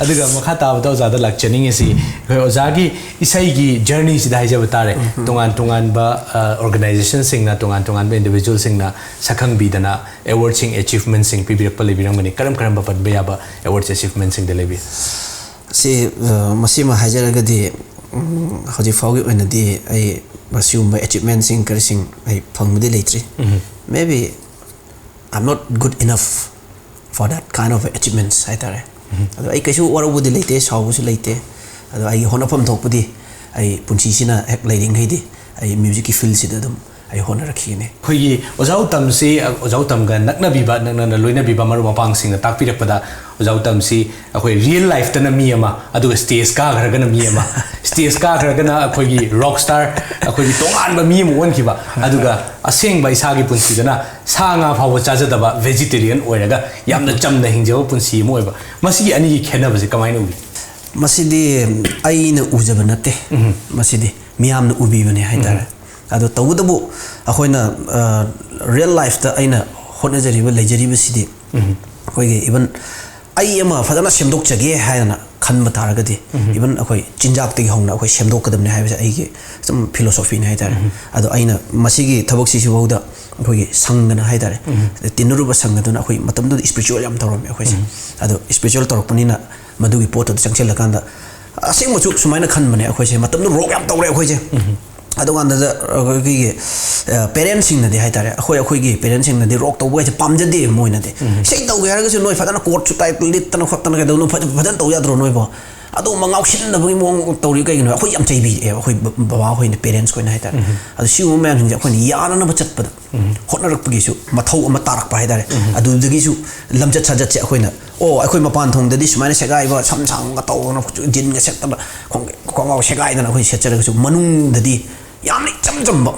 ꯑꯗꯨꯒ ꯃꯈꯥ ꯇꯥꯕꯗ ꯑꯣꯖꯥꯗ ꯂꯥꯛꯆꯅꯤꯡꯉꯤꯁꯤ, ꯑꯩꯈꯣꯏ ꯑꯣꯖꯥꯒꯤ ꯏꯁꯩꯒꯤ journeyꯁꯤꯗ ꯍꯥꯏꯖꯕ ꯇꯥꯔꯦ, ꯎꯝ꯫ ꯇꯣꯉꯥꯟ ꯇꯣꯉꯥꯟꯕ, ꯑ, organizationꯁꯤꯡꯅ, ꯇꯣꯉꯥꯟ ꯇꯣꯉꯥꯟꯕ individualꯁꯤꯡꯅ ꯁꯛꯈꯪꯕꯤꯗꯅ awardꯁꯤꯡ, achievementꯁꯤꯡ ꯄꯤꯕꯤꯔꯛꯄ ꯂꯩꯕꯤꯔꯝꯒꯅꯤ꯫ ꯀꯔꯝ ꯀꯔꯝꯕ ꯄꯟꯕ ꯌꯥꯕ awards, achievementꯁꯤꯡꯗ ꯂꯩꯕꯤ? ꯁꯤ, ꯑ, ꯃꯁꯤꯃ ꯍꯥꯏꯖꯔꯒꯗꯤ, ꯎꯝ, ꯍꯧꯖꯤꯛ ꯐꯥꯎꯒꯤ ꯑꯣꯏꯅꯗꯤ ꯑꯩ ꯃꯁꯤꯒꯨꯝꯕ achievementꯁꯤꯡ ꯀꯔꯤꯁꯤꯡ ꯑꯩ ꯐꯪꯕꯗꯤ ꯂꯩꯇ꯭ꯔꯤ꯫ ꯎꯝ꯫ Maybe I'm not good enough for that kind of achievements ꯍꯥꯏꯇꯥꯔꯦ꯫ ꯎꯝ꯫ ꯑꯗꯣ ꯑꯩ ꯀꯩꯁꯨ ꯋꯥꯔꯧꯕꯗꯤ ꯂꯩꯇꯦ, ꯁꯥꯎꯕꯁꯨ ꯂꯩꯇꯦ꯫ ꯑꯗꯣ ꯑꯩꯒꯤ ꯍꯣꯠꯅꯐꯝ ꯊꯣꯛꯄꯗꯤ ꯑꯩ ꯄꯨꯟꯁꯤꯁꯤꯅ ꯍꯦꯛ ꯂꯩꯔꯤꯉꯩꯗꯤ ꯑꯩ musicꯀꯤ fieldꯁꯤꯗ ꯑꯗꯨꯝ ꯑꯩ ꯍꯣꯠꯅꯔꯛꯈꯤꯒꯅꯤ꯫ ꯑꯩꯈꯣꯏꯒꯤ ꯑꯣꯖꯥ ꯎꯇꯝꯁꯤ, ꯑꯣꯖꯥ ꯎꯇꯝꯒ ꯅꯛꯅꯕꯤꯕ, ꯅꯛꯅꯅ ꯂꯣꯏꯅꯕꯤꯕ ꯃꯔꯨꯞ ꯃꯄꯥꯡꯁꯤꯡꯅ ꯇꯥꯛꯄꯤꯔꯛꯄꯗ, ꯑꯣꯖꯥ ꯎꯇꯝꯁꯤ ꯑꯩꯈꯣꯏ ꯔꯤꯌꯦꯜ ꯂꯥꯏꯐꯇꯅ ꯃꯤ ꯑꯃ, ꯑꯗꯨꯒ ꯁ꯭ꯇꯦꯖ ꯀꯥꯈ꯭ꯔꯒꯅ ꯃꯤ ꯑꯃ, ꯁ꯭ꯇꯦꯖ ꯀꯥꯈ꯭ꯔꯒꯅ ꯑꯩꯈꯣꯏꯒꯤ ꯔꯣꯛ ꯁ꯭ꯇꯥꯔ, ꯑꯩꯈꯣꯏꯒꯤ ꯇꯣꯉꯥꯟꯕ ꯃꯤ ꯑꯃ ꯑꯣꯟꯈꯤꯕ, ꯑꯗꯨꯒ ꯑꯁꯦꯡꯕ ꯏꯁꯥꯒꯤ ꯄꯨꯟꯁꯤꯗꯅ ꯁꯥ ꯉꯥ ꯐꯥꯎꯕ ꯆꯥꯖꯗꯕ ꯚꯦꯖꯤꯇꯦꯔꯤꯌꯟ ꯑꯣꯏꯔꯒ ꯌꯥꯝꯅ ꯆꯝꯅ ꯍꯤꯡꯖꯕ ꯄꯨꯟꯁꯤ ꯑꯃ ꯑꯣꯏꯕ꯫ ꯃꯁꯤꯒꯤ ꯑꯅꯤꯒꯤ ꯈꯦꯠꯅꯕꯁꯦ ꯀꯃꯥꯏꯅ ꯎꯕꯤ? ꯃꯁꯤꯗꯤ ꯑꯩꯅ ꯎꯖꯕ ꯅꯠꯇꯦ꯫ ꯃꯁꯤꯗꯤ ꯃꯤꯌꯥꯝꯅ ꯎꯕꯤꯕꯅꯦ ꯍꯥꯏꯇꯥꯔꯦ꯫ ꯑꯗꯣ ꯇꯧꯕꯇꯕꯨ ꯑꯩꯈꯣꯏꯅ ꯔꯤꯌꯦꯜ ꯂꯥꯏꯐꯇ ꯑꯩꯅ ꯍꯣꯠꯅꯖꯔꯤꯕ, ꯂꯩꯖꯔꯤꯕꯁꯤꯗꯤ ꯑꯩꯈꯣꯏꯒꯤ ꯏꯚꯟ ꯑꯩ ꯑꯃ ꯐꯖꯅ ꯁꯦꯝꯗꯣꯛꯆꯒꯦ ꯍꯥꯏꯅ ꯈꯟꯕ ꯇꯥꯔꯒꯗꯤ, ꯏꯚꯟ ꯑꯩꯈꯣꯏ ꯆꯤꯟꯖꯥꯛꯇꯒꯤ ꯍꯧꯅ ꯑꯩꯈꯣꯏ ꯁꯦꯝꯗꯣꯛꯀꯗꯕꯅꯦ ꯍꯥꯏꯕꯁꯦ ꯑꯩꯒꯤ ꯁꯨꯝ ꯐꯤꯂꯣꯁꯣꯐꯤꯅꯦ ꯍꯥꯏꯇꯥꯔꯦ꯫ ꯑꯗꯣ ꯑꯩꯅ ꯃꯁꯤꯒꯤ ꯊꯕꯛꯁꯤꯁꯨꯐꯥꯎꯗ ꯑꯩꯈꯣꯏꯒꯤ ꯁꯪꯒꯅ ꯍꯥꯏꯇꯥꯔꯦ, ꯇꯤꯟꯅꯔꯨꯕ ꯁꯪꯒꯗꯨꯅ ꯑꯩꯈꯣꯏ ꯃꯇꯝꯗꯨꯗ ꯏꯁꯄꯤꯔꯤꯆꯨꯋꯦꯜ ꯌꯥꯝ ꯇꯧꯔꯝꯃꯦ ꯑꯩꯈꯣꯏꯁꯦ꯫ ꯑꯗꯣ ꯏꯁꯄꯤꯔꯤꯆꯨꯋꯦꯜ ꯇꯧꯔꯛꯄꯅꯤꯅ ꯃꯗꯨꯒꯤ ꯄꯣꯠꯇꯨꯗ ꯆꯪꯁꯤꯜꯂꯀꯥꯟꯗ ꯑꯁꯦꯡꯕꯁꯨ ꯁꯨꯃꯥꯏꯅ ꯈꯟꯕꯅꯦ ꯑꯩꯈꯣꯏꯁꯦ꯫ ꯃꯇꯝꯗꯨ ꯔꯣꯛ ꯌꯥꯝ ꯇꯧꯔꯦ ꯑꯩꯈꯣꯏꯁꯦ꯫ ꯑꯗꯨꯀꯥꯟꯗꯗ ꯑꯩꯈꯣꯏꯒꯤ ꯄꯦꯔꯦꯟꯁꯁꯤꯡꯅꯗꯤ ꯍꯥꯏꯇꯥꯔꯦ, ꯑꯩꯈꯣꯏ ꯑꯩꯈꯣꯏꯒꯤ ꯄꯦꯔꯦꯟꯁꯁꯤꯡꯅꯗꯤ ꯔꯣꯛ ꯇꯧꯕ ꯍꯥꯏꯁꯦ ꯄꯥꯝꯖꯗꯦ ꯃꯣꯏꯅꯗꯤ꯫ ꯏꯁꯩ ꯇꯧꯒꯦ ꯍꯥꯏꯔꯒꯁꯨ ꯅꯣꯏ ꯐꯖꯅ ꯀꯣꯔꯠꯁꯨ ꯇꯥꯏ ꯂꯤꯠꯇꯅ ꯈꯣꯠꯇꯅ ꯀꯩꯗꯧꯅꯣ ꯐꯖ- ꯐꯖꯅ ꯇꯧ ꯌꯥꯗ꯭ꯔꯣ ꯅꯣꯏꯕꯣ? ꯑꯗꯨꯒꯨꯝꯕ ꯉꯥꯎꯁꯤꯟꯅꯕꯒꯤ ꯃꯑꯣꯡ ꯇꯧꯔꯤ ꯀꯩꯒꯤꯅꯣ? ꯑꯩꯈꯣꯏ ꯌꯥꯝ ꯆꯩꯕꯤꯔꯛꯑꯦꯕ ꯑꯩꯈꯣꯏ ꯕ- ꯕꯕꯥ ꯍꯣꯏꯅ, ꯄꯦꯔꯦꯟꯁ ꯈꯣꯏꯅ ꯍꯥꯏꯇꯥꯔꯦ꯫ ꯑꯗꯣ ꯁꯤꯒꯨꯝꯕ ꯃꯌꯥꯝꯁꯤꯡꯁꯦ ꯑꯩꯈꯣꯏꯅ ꯌꯥꯅꯅꯕ ꯆꯠꯄꯗ ꯍꯣꯠꯅꯔꯛꯄꯒꯤꯁꯨ ꯃꯊꯧ ꯑꯃ ꯇꯥꯔꯛꯄ ꯍꯥꯏꯇꯥꯔꯦ꯫ ꯑꯗꯨꯗꯒꯤꯁꯨ ꯂꯝꯆꯠ ꯁꯥꯖꯠꯁꯦ ꯑꯩꯈꯣꯏꯅ, ꯑꯣ, ꯑꯩꯈꯣꯏ ꯃꯄꯥꯟ ꯊꯣꯡꯗꯗꯤ ꯁꯨꯃꯥꯏꯅ ꯁꯦꯒꯥꯏꯕ, ꯁꯝ ꯁꯥꯡꯕꯒ ꯇꯧꯗꯅ, ꯖꯤꯟꯒ ꯁꯦꯠꯇꯅ, ꯈꯣꯡ- ꯈꯣꯡꯒ꯭ꯔꯥꯎ ꯁꯦꯒꯥꯏꯗꯅ ꯑꯩꯈꯣꯏ ꯁꯦꯠꯆꯔꯒꯁꯨ, ꯃꯅꯨꯡꯗꯗꯤ ꯌꯥꯝꯅ ꯏꯆꯝ ꯆꯝꯕ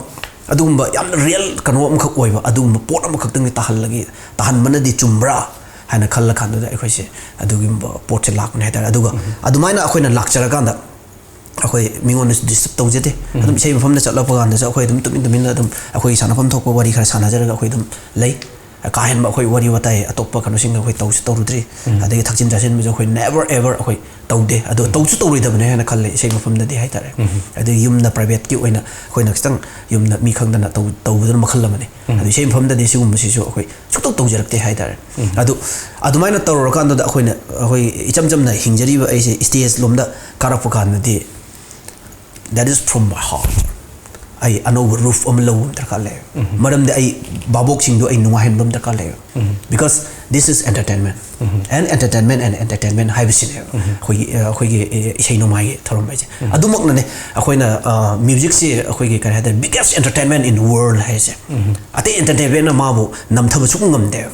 ꯑꯗꯨꯒꯨꯝꯕ ꯌꯥꯝꯅ ꯔꯤꯌꯦꯜ ꯀꯩꯅꯣ ꯑꯃꯈꯛ ꯑꯣꯏꯕ ꯑꯗꯨꯒꯨꯝꯕ ꯄꯣꯠ ꯑꯃꯈꯛꯇꯪꯗꯤ ꯇꯥꯍꯜꯂꯒꯦ, ꯇꯥꯍꯟꯕꯅꯗꯤ ꯆꯨꯝꯕ꯭ꯔꯥ ꯍꯥꯏꯅ ꯈꯜꯂ ꯀꯥꯟꯗꯨꯗ ꯑꯩꯈꯣꯏꯁꯦ ꯑꯗꯨꯒꯨꯝꯕ ꯄꯣꯠꯁꯦ ꯂꯥꯛꯄꯅꯦ ꯍꯥꯏꯇꯥꯔꯦ꯫ ꯑꯗꯨꯒ ꯑꯗꯨꯃꯥꯏꯅ ꯑꯩꯈꯣꯏꯅ ꯂꯥꯛꯆꯔꯀꯥꯟꯗ ꯑꯩꯈꯣꯏ ꯃꯤꯉꯣꯟꯗꯁꯨ ꯗꯤꯁꯇꯔꯕ ꯇꯧꯖꯗꯦ꯫ ꯑꯗꯨꯝ ꯏꯁꯩ ꯃꯐꯝꯗ ꯆꯠꯂꯛꯄ ꯀꯥꯟꯗꯁꯨ ꯑꯩꯈꯣꯏ ꯑꯗꯨꯝ ꯇꯨꯃꯤꯟ ꯇꯨꯃꯤꯟꯅ ꯑꯗꯨꯝ ꯑꯩꯈꯣꯏꯒꯤ ꯁꯥꯟꯅꯐꯝ ꯊꯣꯛꯄ ꯋꯥꯔꯤ ꯈꯔ ꯁꯥꯟꯅꯖꯔꯒ ꯑꯩꯈꯣꯏ ꯑꯗꯨꯝ ꯂꯩ꯫ ꯀꯥ ꯍꯦꯟꯕ ꯑꯩꯈꯣꯏ ꯋꯥꯔꯤ ꯋꯥꯇꯥꯏ ꯑꯇꯣꯞꯄ ꯀꯩꯅꯣꯁꯤꯡꯒ ꯑꯩꯈꯣꯏ ꯇꯧꯁꯨ ꯇꯧꯔꯨꯗ꯭ꯔꯤ꯫ ꯑꯗꯒꯤ ꯊꯛꯆꯤꯟ ꯆꯥꯁꯤꯟꯕꯁꯨ ꯑꯩꯈꯣꯏ never ever ꯑꯩꯈꯣꯏ ꯇꯧꯗꯦ꯫ ꯑꯗꯣ ꯇꯧꯁꯨ ꯇꯧꯔꯣꯏꯗꯕꯅꯦ ꯍꯥꯏꯅ ꯈꯜꯂꯦ ꯏꯁꯩ ꯃꯐꯝꯗꯗꯤ ꯍꯥꯏꯇꯥꯔꯦ꯫ ꯑꯗꯒꯤ ꯌꯨꯝꯗ ꯄ꯭ꯔꯥꯏꯚꯦꯠꯀꯤ ꯑꯣꯏꯅ ꯑꯩꯈꯣꯏꯅ ꯈꯤꯇꯪ ꯌꯨꯝꯗ ꯃꯤ ꯈꯪꯗꯅ ꯇꯧ- ꯇꯧꯕꯗꯨꯅ ꯃꯈꯜ ꯑꯃꯅꯤ꯫ ꯑꯗꯣ ꯏꯁꯩ ꯃꯐꯝꯗꯗꯤ ꯁꯤꯒꯨꯝꯕꯁꯤꯁꯨ ꯑꯩꯈꯣꯏ ꯁꯨꯡꯇꯧ ꯇꯧꯖꯔꯛꯇꯦ ꯍꯥꯏꯇꯥꯔꯦ꯫ ꯑꯗꯨ ꯑꯗꯨꯃꯥꯏꯅ ꯇꯧꯔꯨꯔꯀꯥꯟꯗꯨꯗ ꯑꯩꯈꯣꯏꯅ, ꯑꯩꯈꯣꯏ ꯏꯆꯝ ꯆꯝꯅ ꯍꯤꯡꯖꯔꯤꯕ ꯑꯩꯁꯦ ꯁ꯭ꯇꯦꯖ ꯂꯣꯝꯗ ꯀꯥꯔꯛꯄ ꯀꯥꯟꯗꯗꯤ, that is from my heart꯫ ꯑꯩ ꯑꯅꯧꯕ ꯔꯨꯐ ꯑꯃ ꯂꯧꯕ ꯑꯃ ꯗꯔꯀꯥꯔ ꯂꯩꯌꯦ꯫ ꯃꯔꯝꯗꯤ ꯑꯩ ꯚꯥꯕꯣꯛꯁꯤꯡꯗꯣ ꯑꯩ ꯅꯨꯡꯉꯥꯏꯍꯟꯕ ꯑꯃ ꯗꯔꯀꯥꯔ ꯂꯩꯌꯦ꯫ Because This is entertainment. And entertainment and entertainment ꯍꯥꯏꯕꯁꯤꯅꯦꯕ ꯑꯩꯈꯣꯏꯒꯤ ꯑꯩꯈꯣꯏꯒꯤ ꯏꯁꯩ ꯅꯣꯡꯃꯥꯏꯒꯤ ꯊꯧꯔꯝ ꯍꯥꯏꯁꯦ꯫ ꯑꯗꯨꯃꯛꯅꯅꯦ ꯑꯩꯈꯣꯏꯅ ꯃ꯭ꯌꯨꯖꯤꯛꯁꯦ ꯑꯩꯈꯣꯏꯒꯤ ꯀꯔꯤ ꯍꯥꯏꯇꯥꯔꯦ, biggest entertainment in world ꯍꯥꯏꯁꯦ꯫ ꯑꯇꯩ ꯑꯦꯟꯇꯔꯇꯦꯟꯃꯦꯟꯅ ꯃꯥꯕꯨ ꯅꯝꯊꯕ ꯁꯨꯡ ꯉꯝꯗꯦꯕ꯫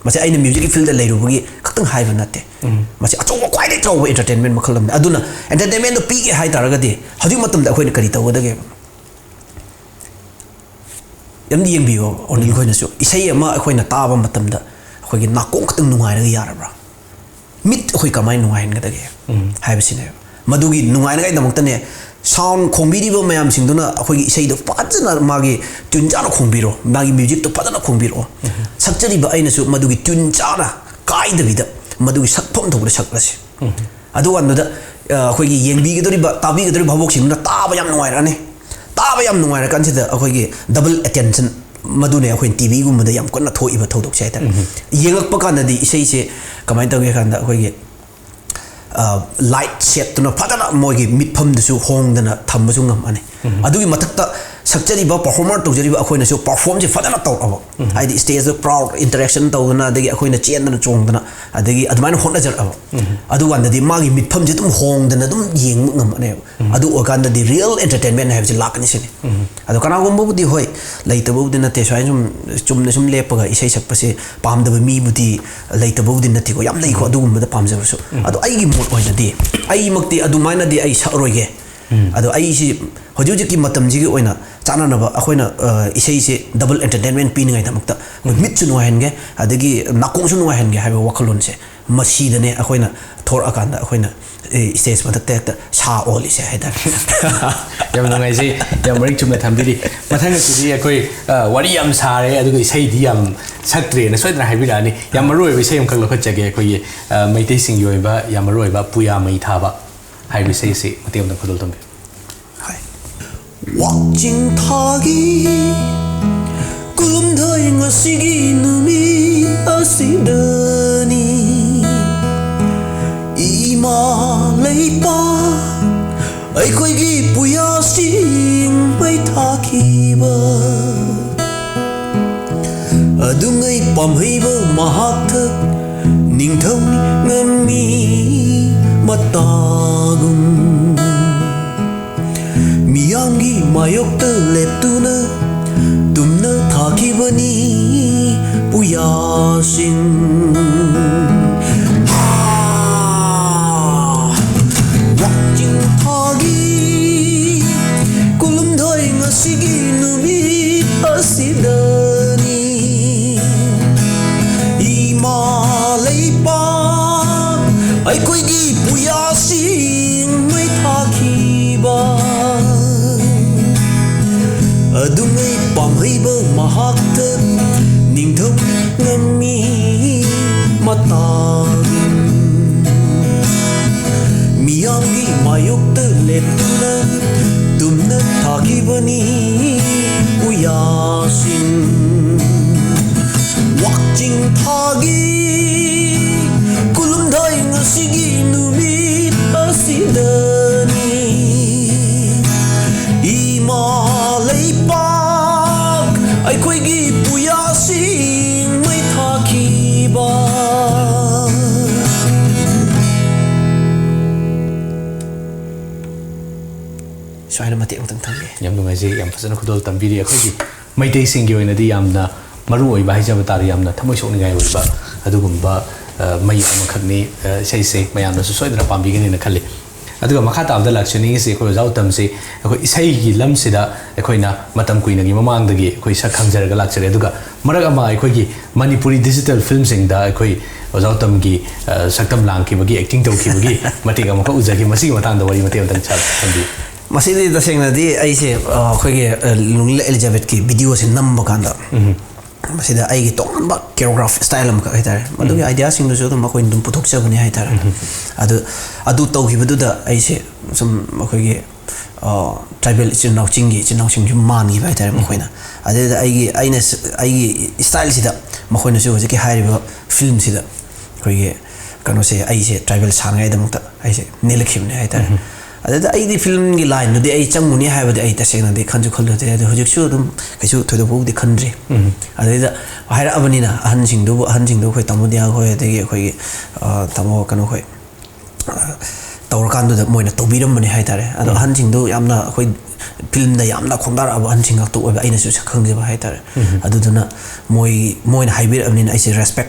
ꯃꯁꯤ ꯑꯩꯅ ꯃ꯭ꯌꯨꯖꯤꯛꯀꯤ ꯐꯤꯜꯗ ꯂꯩꯔꯨꯕꯒꯤ ꯈꯛꯇꯪ ꯍꯥꯏꯕ ꯅꯠꯇꯦ꯫ ꯃꯁꯤ ꯑꯆꯧꯕ, ꯈ꯭ꯋꯥꯏꯗꯒꯤ ꯆꯥꯎꯕ ꯑꯦꯟꯇꯔꯇꯦꯟꯃꯦꯟ ꯃꯈꯜ ꯑꯃꯅꯤ꯫ ꯑꯗꯨꯅ ꯑꯦꯟꯇꯔꯇꯦꯟꯃꯦꯟꯗꯣ ꯄꯤꯒꯦ ꯍꯥꯏ ꯇꯥꯔꯒꯗꯤ ꯍꯧꯖꯤꯛ ꯃꯇꯝꯗ ꯑꯩꯈꯣꯏꯅ ꯀꯔꯤ ꯇꯧꯒꯗꯒꯦ? ꯌꯥꯝ ꯌꯦꯡꯕꯤꯌꯣ, ꯑꯣꯅꯤꯜ ꯈꯣꯏꯅꯁꯨ ꯏꯁꯩ ꯑꯃ ꯑꯩꯈꯣꯏꯅ ꯇꯥꯕ ꯃꯇꯝꯗ ꯑꯩꯈꯣꯏꯒꯤ ꯅꯥꯀꯣꯡ ꯈꯛꯇꯪ ꯅꯨꯡꯉꯥꯏꯔꯒ ꯌꯥꯔꯕ꯭ꯔꯥ? ꯃꯤꯠ ꯑꯩꯈꯣꯏ ꯀꯃꯥꯏꯅ ꯅꯨꯡꯉꯥꯏꯍꯟꯒꯗꯒꯦ ꯍꯥꯏꯕꯁꯤꯅꯦꯕ꯫ ꯃꯗꯨꯒꯤ ꯅꯨꯡꯉꯥꯏꯅꯉꯥꯏꯗꯃꯛꯇꯅꯦ, ꯁꯥꯎꯟ ꯈꯣꯡꯕꯤꯔꯤꯕ ꯃꯌꯥꯝꯁꯤꯡꯗꯨꯅ ꯑꯩꯈꯣꯏꯒꯤ ꯏꯁꯩꯗꯣ ꯐꯖꯅ ꯃꯥꯒꯤ ꯇ꯭ꯌꯨꯟ ꯆꯥꯅ ꯈꯣꯡꯕꯤꯔꯣ, ꯃꯥꯒꯤ ꯃ꯭ꯌꯨꯖꯤꯛꯇꯣ ꯐꯖꯅ ꯈꯣꯡꯕꯤꯔꯛꯑꯣ꯫ ꯁꯛꯆꯔꯤꯕ ꯑꯩꯅꯁꯨ ꯃꯗꯨꯒꯤ ꯇ꯭ꯌꯨꯟ ꯆꯥꯅ ꯀꯥꯏꯗꯕꯤꯗ ꯃꯗꯨꯒꯤ ꯁꯛꯐꯝ ꯊꯣꯛꯄꯗ ꯁꯛꯂꯁꯤ꯫ ꯑꯗꯨꯀꯥꯟꯗꯨꯗ ꯑ, ꯑꯩꯈꯣꯏꯒꯤ ꯌꯦꯡꯕꯤꯒꯗꯧꯔꯤꯕ, ꯇꯥꯕꯤꯒꯗꯧꯔꯤꯕ ꯚꯥꯕꯣꯛꯁꯤꯡꯗꯨꯅ ꯇꯥꯕ ꯌꯥꯝ ꯅꯨꯡꯉꯥꯏꯔꯛꯑꯅꯤ꯫ ꯇꯥꯕ ꯌꯥꯝ ꯅꯨꯡꯉꯥꯏꯔꯀꯥꯟꯁꯤꯗ ꯑꯩꯈꯣꯏꯒꯤ ꯗꯕꯜ ꯑꯦꯇꯦꯟꯁꯟ, ꯃꯗꯨꯅꯦ ꯑꯩꯈꯣꯏ ꯇꯤꯚꯤꯒꯨꯝꯕꯗ ꯌꯥꯝ ꯀꯟꯅ ꯊꯣꯛꯏꯕ ꯊꯧꯗꯣꯛꯁꯦ ꯍꯥꯏꯇꯥꯔꯦ꯫ ꯌꯦꯡꯉꯛꯄ ꯀꯥꯟꯗꯗꯤ ꯏꯁꯩꯁꯦ ꯀꯃꯥꯏꯅ ꯇꯧꯒꯦ ꯀꯥꯟꯗ ꯑꯩꯈꯣꯏꯒꯤ ꯂꯥꯏꯠ ꯁꯦꯠꯇꯨꯅ ꯐꯖꯅ ꯃꯣꯏꯒꯤ ꯃꯤꯠꯐꯝꯗꯨꯁꯨ ꯍꯣꯡꯗꯅ ꯊꯝꯕꯁꯨ ꯉꯝꯃꯅꯤ꯫ ꯑꯗꯨꯒꯤ ꯃꯊꯛꯇ ꯁꯛꯆꯔꯤꯕ, ꯄꯔꯐꯣꯔꯃꯔ ꯇꯧꯖꯔꯤꯕ ꯑꯩꯈꯣꯏꯅꯁꯨ ꯄꯔꯐꯣꯔꯝꯁꯦ ꯐꯖꯅ ꯇꯧꯔꯛꯑꯕ꯫ ꯍꯥꯏꯗꯤ ꯁ꯭ꯇꯦꯖꯇ ꯀ꯭ꯔꯥꯎꯗ ꯏꯟꯇꯔꯦꯛꯁꯟ ꯇꯧꯗꯅ, ꯑꯗꯒꯤ ꯑꯩꯈꯣꯏꯅ ꯆꯦꯟꯗꯅ ꯆꯣꯡꯗꯅ, ꯑꯗꯒꯤ ꯑꯗꯨꯃꯥꯏꯅ ꯍꯣꯠꯅꯖꯔꯛꯑꯕ꯫ ꯑꯗꯨꯀꯥꯟꯗꯗꯤ ꯃꯥꯒꯤ ꯃꯤꯠꯐꯝꯁꯦ ꯑꯗꯨꯝ ꯍꯣꯡꯗꯅ ꯑꯗꯨꯝ ꯌꯦꯡꯕ ꯉꯝꯃꯅꯦꯕ꯫ ꯑꯗꯨ ꯑꯣꯏꯔꯀꯥꯟꯗꯗꯤ ꯔꯤꯌꯦꯜ ꯑꯦꯟꯇꯔꯇꯦꯟꯃꯦꯟ ꯍꯥꯏꯕꯁꯤ ꯂꯥꯛꯀꯅꯤ ꯁꯤꯅꯤ꯫ ꯑꯗꯣ ꯀꯅꯥꯒꯨꯝꯕꯕꯨꯗꯤ ꯍꯣꯏ, ꯂꯩꯇꯕꯕꯨꯗꯤ ꯅꯠꯇꯦ, ꯁꯨꯃꯥꯏꯅ ꯁꯨꯝ ꯆꯨꯝꯅ ꯁꯨꯝ ꯂꯦꯞꯄꯒ ꯏꯁꯩ ꯁꯛꯄꯁꯦ ꯄꯥꯝꯗꯕ ꯃꯤꯕꯨꯗꯤ ꯂꯩꯇꯕꯕꯨꯗꯤ ꯅꯠꯇꯦꯀꯣ, ꯌꯥꯝ ꯂꯩꯀꯣ ꯑꯗꯨꯒꯨꯝꯕꯗ ꯄꯥꯝꯖꯕꯁꯨ꯫ ꯑꯗꯣ ꯑꯩꯒꯤ ꯃꯣꯠ ꯑꯣꯏꯅꯗꯤ ꯑꯩꯃꯛꯇꯤ ꯑꯗꯨꯃꯥꯏꯅꯗꯤ ꯑꯩ ꯁꯛꯑꯔꯣꯏꯒꯦ꯫ ꯑꯗꯣ ꯑꯩꯁꯤ ꯍꯧꯖꯤꯛ ꯍꯧꯖꯤꯛꯀꯤ ꯃꯇꯝꯁꯤꯒꯤ ꯑꯣꯏꯅ ꯆꯥꯅꯅꯕ ꯑꯩꯈꯣꯏꯅ, ꯑ, ꯏꯁꯩꯁꯦ ꯗꯕꯜ ꯑꯦꯟꯇꯔꯇꯦꯟꯃꯦꯟ ꯄꯤꯅꯤꯡꯉꯥꯏꯗꯃꯛꯇ ꯑꯩꯈꯣꯏ ꯃꯤꯠꯁꯨ ꯅꯨꯡꯉꯥꯏꯍꯟꯒꯦ, ꯑꯗꯒꯤ ꯅꯥꯀꯣꯡꯁꯨ ꯅꯨꯡꯉꯥꯏꯍꯟꯒꯦ ꯍꯥꯏꯕ ꯋꯥꯈꯜꯂꯣꯟꯁꯦ, ꯃꯁꯤꯗꯅꯦ ꯑꯩꯈꯣꯏꯅ ꯊꯣꯔꯛꯑꯀꯥꯟꯗ ꯑꯩꯈꯣꯏꯅ, ꯑꯦ, ꯁ꯭ꯇꯦꯖ ꯃꯊꯛꯇ ꯍꯦꯛꯇ ꯁꯥ ꯑꯣꯜꯂꯤꯁꯦ ꯍꯥꯏꯇꯥꯔꯦ꯫ ꯌꯥꯝ ꯅꯨꯡꯉꯥꯏꯖꯩ, ꯌꯥꯝ ꯃꯔꯤꯛ ꯆꯨꯝꯅ ꯊꯝꯕꯤꯔꯤ꯫ ꯃꯊꯪ ꯑꯁꯤꯗꯤ ꯑꯩꯈꯣꯏ, ꯑ, ꯋꯥꯔꯤ ꯌꯥꯝ ꯁꯥꯔꯦ, ꯑꯗꯨꯒ ꯏꯁꯩꯗꯤ ꯌꯥꯝ ꯁꯛꯇ꯭ꯔꯦꯅ ꯁꯣꯏꯗꯅ ꯍꯥꯏꯕꯤꯔꯛꯑꯅꯤ꯫ ꯌꯥꯝ ꯃꯔꯨ ꯑꯣꯏꯕ ꯏꯁꯩ ꯑꯃꯈꯛ ꯂꯧꯈꯠꯆꯒꯦ, ꯑꯩꯈꯣꯏꯒꯤ, ꯑ, ꯃꯩꯇꯩꯁꯤꯡꯒꯤ ꯑꯣꯏꯕ ꯌꯥꯝ ꯃꯔꯨ ꯑꯣꯏꯕ ꯄꯨꯌꯥ ꯃꯩ ꯊꯥꯕ ꯍꯥꯏꯕ ꯏꯁꯩꯁꯤ ꯃꯇꯦꯛ ꯑꯃꯇ ꯈꯨꯗꯣꯜ ꯇꯝꯕꯤꯌꯨ꯫ ꯍꯣꯏ꯫ ꯋꯥꯛꯆꯤꯡ ꯊꯥꯒꯤ ꯀꯨꯝꯗꯣꯏ ꯉꯁꯤꯒꯤ ꯅꯨꯃꯤꯠ ꯑꯁꯤꯗꯅꯤ, ꯏꯃꯥ ꯂꯩꯄꯥꯛ ꯑꯩꯈꯣꯏꯒꯤ ꯄꯨꯌꯥꯁꯤꯡ ꯃꯩ ꯊꯥꯈꯤꯕ꯫ ꯑꯗꯨꯉꯩ ꯄꯥꯝꯍꯩꯕ ꯃꯍꯥꯛꯊꯛ ꯅꯤꯡꯊꯧ ꯉꯝꯃꯤ ꯃꯇꯥꯒꯨꯝ꯫ ꯃꯤꯌꯥꯝꯒꯤ ꯃꯥꯌꯣꯛꯇ ꯂꯦꯞꯇꯨꯅ ꯇꯨꯝꯅ ꯊꯥꯈꯤꯕꯅꯤ ꯄꯨꯌꯥꯁꯤꯡ꯫ ꯍꯥ! ꯋꯥꯛꯆꯤꯡ ꯊꯥꯒꯤ ꯀꯨꯟꯍꯨꯝꯗꯣꯏ ꯉꯁꯤꯒꯤ ꯅꯨꯃꯤꯠ ꯑꯁꯤꯗꯅꯤ꯫ ꯏꯃꯥ ꯂꯩꯄꯥꯛ ꯑꯩꯈꯣꯏꯒꯤ ꯄꯨꯌꯥꯁꯤꯡ ꯃꯩ ꯊꯥꯈꯤꯕ꯫ ꯑꯗꯨꯉꯩ ꯄꯥꯝꯍꯩꯕ ꯃꯍꯥꯛꯇ ꯅꯤꯡꯊꯧ ꯉꯝꯃꯤ ꯃꯇꯥꯒꯨꯝ꯫ ꯃꯤꯌꯥꯝꯒꯤ ꯃꯥꯌꯣꯛꯇ ꯂꯦꯞꯇꯨꯅ ꯇꯨꯝꯅ ꯊꯥꯈꯤꯕꯅꯤ ꯎꯌꯥꯁꯤꯡ꯫ ꯋꯥꯛꯆꯤꯡ ꯊꯥꯒꯤ ꯀꯨꯟꯍꯨꯝꯗꯣꯏ ꯉꯁꯤꯒꯤ ꯅꯨꯃꯤꯠ ꯑꯁꯤꯗꯅꯤ꯫ ꯏꯃꯥ ꯂꯩꯄꯥꯛ ꯑꯩꯈꯣꯏꯒꯤ ꯄꯨꯌꯥꯁꯤꯡ ꯃꯩ ꯊꯥꯈꯤꯕ꯫ ꯁꯨꯃꯥꯏꯅ ꯃꯇꯦꯛ ꯑꯃꯇꯪ ꯊꯝꯒꯦ꯫ ꯌꯥꯝ ꯅꯨꯡꯉꯥꯏꯖꯩ, ꯌꯥꯝ ꯐꯖꯅ ꯈꯨꯗꯣꯜ ꯇꯝꯕꯤꯔꯤ꯫ ꯑꯩꯈꯣꯏꯒꯤ ꯃꯩꯇꯩꯁꯤꯡꯒꯤ ꯑꯣꯏꯅꯗꯤ ꯌꯥꯝꯅ ꯃꯔꯨ ꯑꯣꯏꯕ ꯍꯥꯏꯖꯕ ꯇꯥꯔꯦ, ꯌꯥꯝꯅ ꯊꯃꯣꯏ ꯁꯣꯛꯅꯤꯡꯉꯥꯏ ꯑꯣꯏꯕ ꯑꯗꯨꯒꯨꯝꯕ, ꯑ, ꯃꯩ ꯑꯃꯈꯛꯅꯤ꯫ ꯑ, ꯏꯁꯩꯁꯦ ꯃꯌꯥꯝꯅꯁꯨ ꯁꯣꯏꯗꯅ ꯄꯥꯝꯕꯤꯒꯅꯤꯅ ꯈꯜꯂꯤ꯫ ꯑꯗꯨꯒ ꯃꯈꯥ ꯇꯥꯕꯗ ꯂꯥꯛꯆꯅꯤꯡꯉꯤꯁꯤ ꯑꯩꯈꯣꯏ ꯑꯣꯖꯥ ꯎꯇꯝꯁꯤ ꯑꯩꯈꯣꯏ ꯏꯁꯩꯒꯤ ꯂꯝꯁꯤꯗ ꯑꯩꯈꯣꯏꯅ ꯃꯇꯝ ꯀꯨꯏꯅꯒꯤ ꯃꯃꯥꯡꯗꯒꯤ ꯑꯩꯈꯣꯏ ꯁꯛ ꯈꯪꯖꯔꯒ ꯂꯥꯛꯆꯔꯦ꯫ ꯑꯗꯨꯒ ꯃꯔꯛ ꯑꯃ ꯑꯩꯈꯣꯏꯒꯤ ꯃꯅꯤꯄꯨꯔꯤ ꯗꯤꯖꯤꯇꯦꯜ ꯐꯤꯂꯝꯁꯤꯡꯗ ꯑꯩꯈꯣꯏ ꯑꯣꯖꯥ ꯎꯇꯝꯒꯤ, ꯑ, ꯁꯛꯇꯝ ꯂꯥꯡꯈꯤꯕꯒꯤ, ꯑꯦꯛꯇꯤꯡ ꯇꯧꯈꯤꯕꯒꯤ ꯃꯇꯦꯛ ꯑꯃꯈꯛ ꯎꯖꯈꯤ꯫ ꯃꯁꯤꯒꯤ ꯃꯇꯥꯡꯗ ꯋꯥꯔꯤ ꯃꯇꯦꯛ ꯑꯃꯇꯪ ꯁꯥ-, ꯊꯝꯕꯤꯌꯨ꯫ ꯃꯁꯤꯗꯤ ꯇꯁꯦꯡꯅꯗꯤ ꯑꯩꯁꯦ, ꯑ, ꯑꯩꯈꯣꯏꯒꯤ, ꯑ, ꯂꯨꯡꯂꯦ ꯑꯦꯂꯤꯖꯥꯕꯦꯠꯀꯤ ꯚꯤꯗꯤꯑꯣꯁꯦ ꯅꯝꯕ ꯀꯥꯟꯗ, ꯎꯝ꯫ ꯃꯁꯤꯗ ꯑꯩꯒꯤ ꯇꯣꯉꯥꯟꯕ ꯀꯦꯔꯣꯒ꯭ꯔꯥꯐ ꯁ꯭ꯇꯥꯏꯜ ꯑꯃꯈꯛ ꯍꯥꯏꯇꯥꯔꯦ, ꯃꯗꯨꯒꯤ ꯎꯝ꯫ ꯑꯥꯏꯗꯤꯌꯥꯁꯤꯡꯗꯨꯁꯨ ꯑꯗꯨꯝ ꯑꯩꯈꯣꯏꯅ ꯑꯗꯨꯝ ꯄꯨꯊꯣꯛꯆꯕꯅꯤ ꯍꯥꯏꯇꯥꯔꯦ꯫ ꯎꯝ꯫ ꯑꯗꯨ, ꯑꯗꯨ ꯇꯧꯈꯤꯕꯗꯨꯗ ꯑꯩꯁꯦ ꯁꯨꯝ ꯑꯩꯈꯣꯏꯒꯤ, ꯑ, ꯇ꯭ꯔꯥꯏꯕꯦꯜ ꯏꯆꯤꯟ ꯏꯅꯥꯎ, ꯆꯤꯡꯒꯤ ꯏꯆꯤꯟ ꯏꯅꯥꯎꯁꯤꯡꯁꯨ ꯃꯥꯟꯈꯤꯕ ꯍꯥꯏꯇꯥꯔꯦ ꯎꯝ꯫ ꯃꯈꯣꯏꯅ꯫ ꯑꯗꯨꯗ ꯑꯩꯒꯤ, ꯑꯩꯅ ꯁ-, ꯑꯩꯒꯤ ꯁ꯭ꯇꯥꯏꯜꯁꯤꯗ ꯃꯈꯣꯏꯅꯁꯨ ꯍꯧꯖꯤꯛꯀꯤ ꯍꯥꯏꯔꯤꯕ ꯐꯤꯂꯝꯁꯤꯗ ꯑꯩꯈꯣꯏꯒꯤ ꯀꯩꯅꯣꯁꯦ ꯑꯩꯁꯦ ꯇ꯭ꯔꯥꯏꯕꯦꯜ ꯁꯥꯅꯉꯥꯏꯗꯃꯛꯇ ꯑꯩꯁꯦ ꯅꯦꯜꯂꯛꯈꯤꯕꯅꯦ ꯍꯥꯏꯇꯥꯔꯦ꯫ ꯎꯝ꯫ ꯑꯗꯨꯗ ꯑꯩꯗꯤ ꯐꯤꯂꯝꯒꯤ ꯂꯥꯏꯟꯗꯨꯗꯤ ꯑꯩ ꯆꯪꯉꯨꯅꯤ ꯍꯥꯏꯕꯗꯤ ꯑꯩ ꯇꯁꯦꯡꯅꯗꯤ ꯈꯟꯁꯨ ꯈꯜꯂꯨꯗꯦ꯫ ꯑꯗꯣ ꯍꯧꯖꯤꯛꯁꯨ ꯑꯗꯨꯝ ꯀꯩꯁꯨ ꯊꯣꯏꯗꯣꯛꯄꯕꯨꯗꯤ ꯈꯟꯗ꯭ꯔꯤ꯫ ꯑꯗꯩꯗ ꯍꯥꯏꯔꯛꯑꯕꯅꯤꯅ ꯑꯍꯟꯁꯤꯡꯗꯨꯕꯨ, ꯑꯍꯟꯁꯤꯡꯗꯨ ꯑꯩꯈꯣꯏ ꯇꯥꯃꯣ ꯗꯤꯌꯥ ꯍꯣꯏ, ꯑꯗꯒꯤ ꯑꯩꯈꯣꯏꯒꯤ, ꯑ, ꯇꯥꯃꯣ ꯀꯩꯅꯣ ꯍꯣꯏ, ꯑ, ꯇꯧꯔꯀꯥꯟꯗꯨꯗ ꯃꯣꯏꯅ ꯇꯧꯕꯤꯔꯝꯕꯅꯤ ꯍꯥꯏꯇꯥꯔꯦ꯫ ꯑꯗꯣ ꯑꯍꯟꯁꯤꯡꯗꯨ ꯌꯥꯝꯅ ꯑꯩꯈꯣꯏ ꯐꯤꯂꯝꯗ ꯌꯥꯝꯅ ꯈꯣꯡꯗꯥꯔꯛꯑꯕ ꯑꯍꯟꯁꯤꯡ ꯉꯥꯛꯇ ꯑꯣꯏꯕ, ꯑꯩꯅꯁꯨ ꯁꯛ ꯈꯪꯖꯕ ꯍꯥꯏꯇꯥꯔꯦ꯫ ꯑꯗꯨꯗꯨꯅ ꯃꯣꯏ, ꯃꯣꯏꯅ ꯍꯥꯏꯕꯤꯔꯛꯑꯕꯅꯤꯅ ꯑꯩꯁꯦ ꯔꯦꯁꯄꯦꯛ,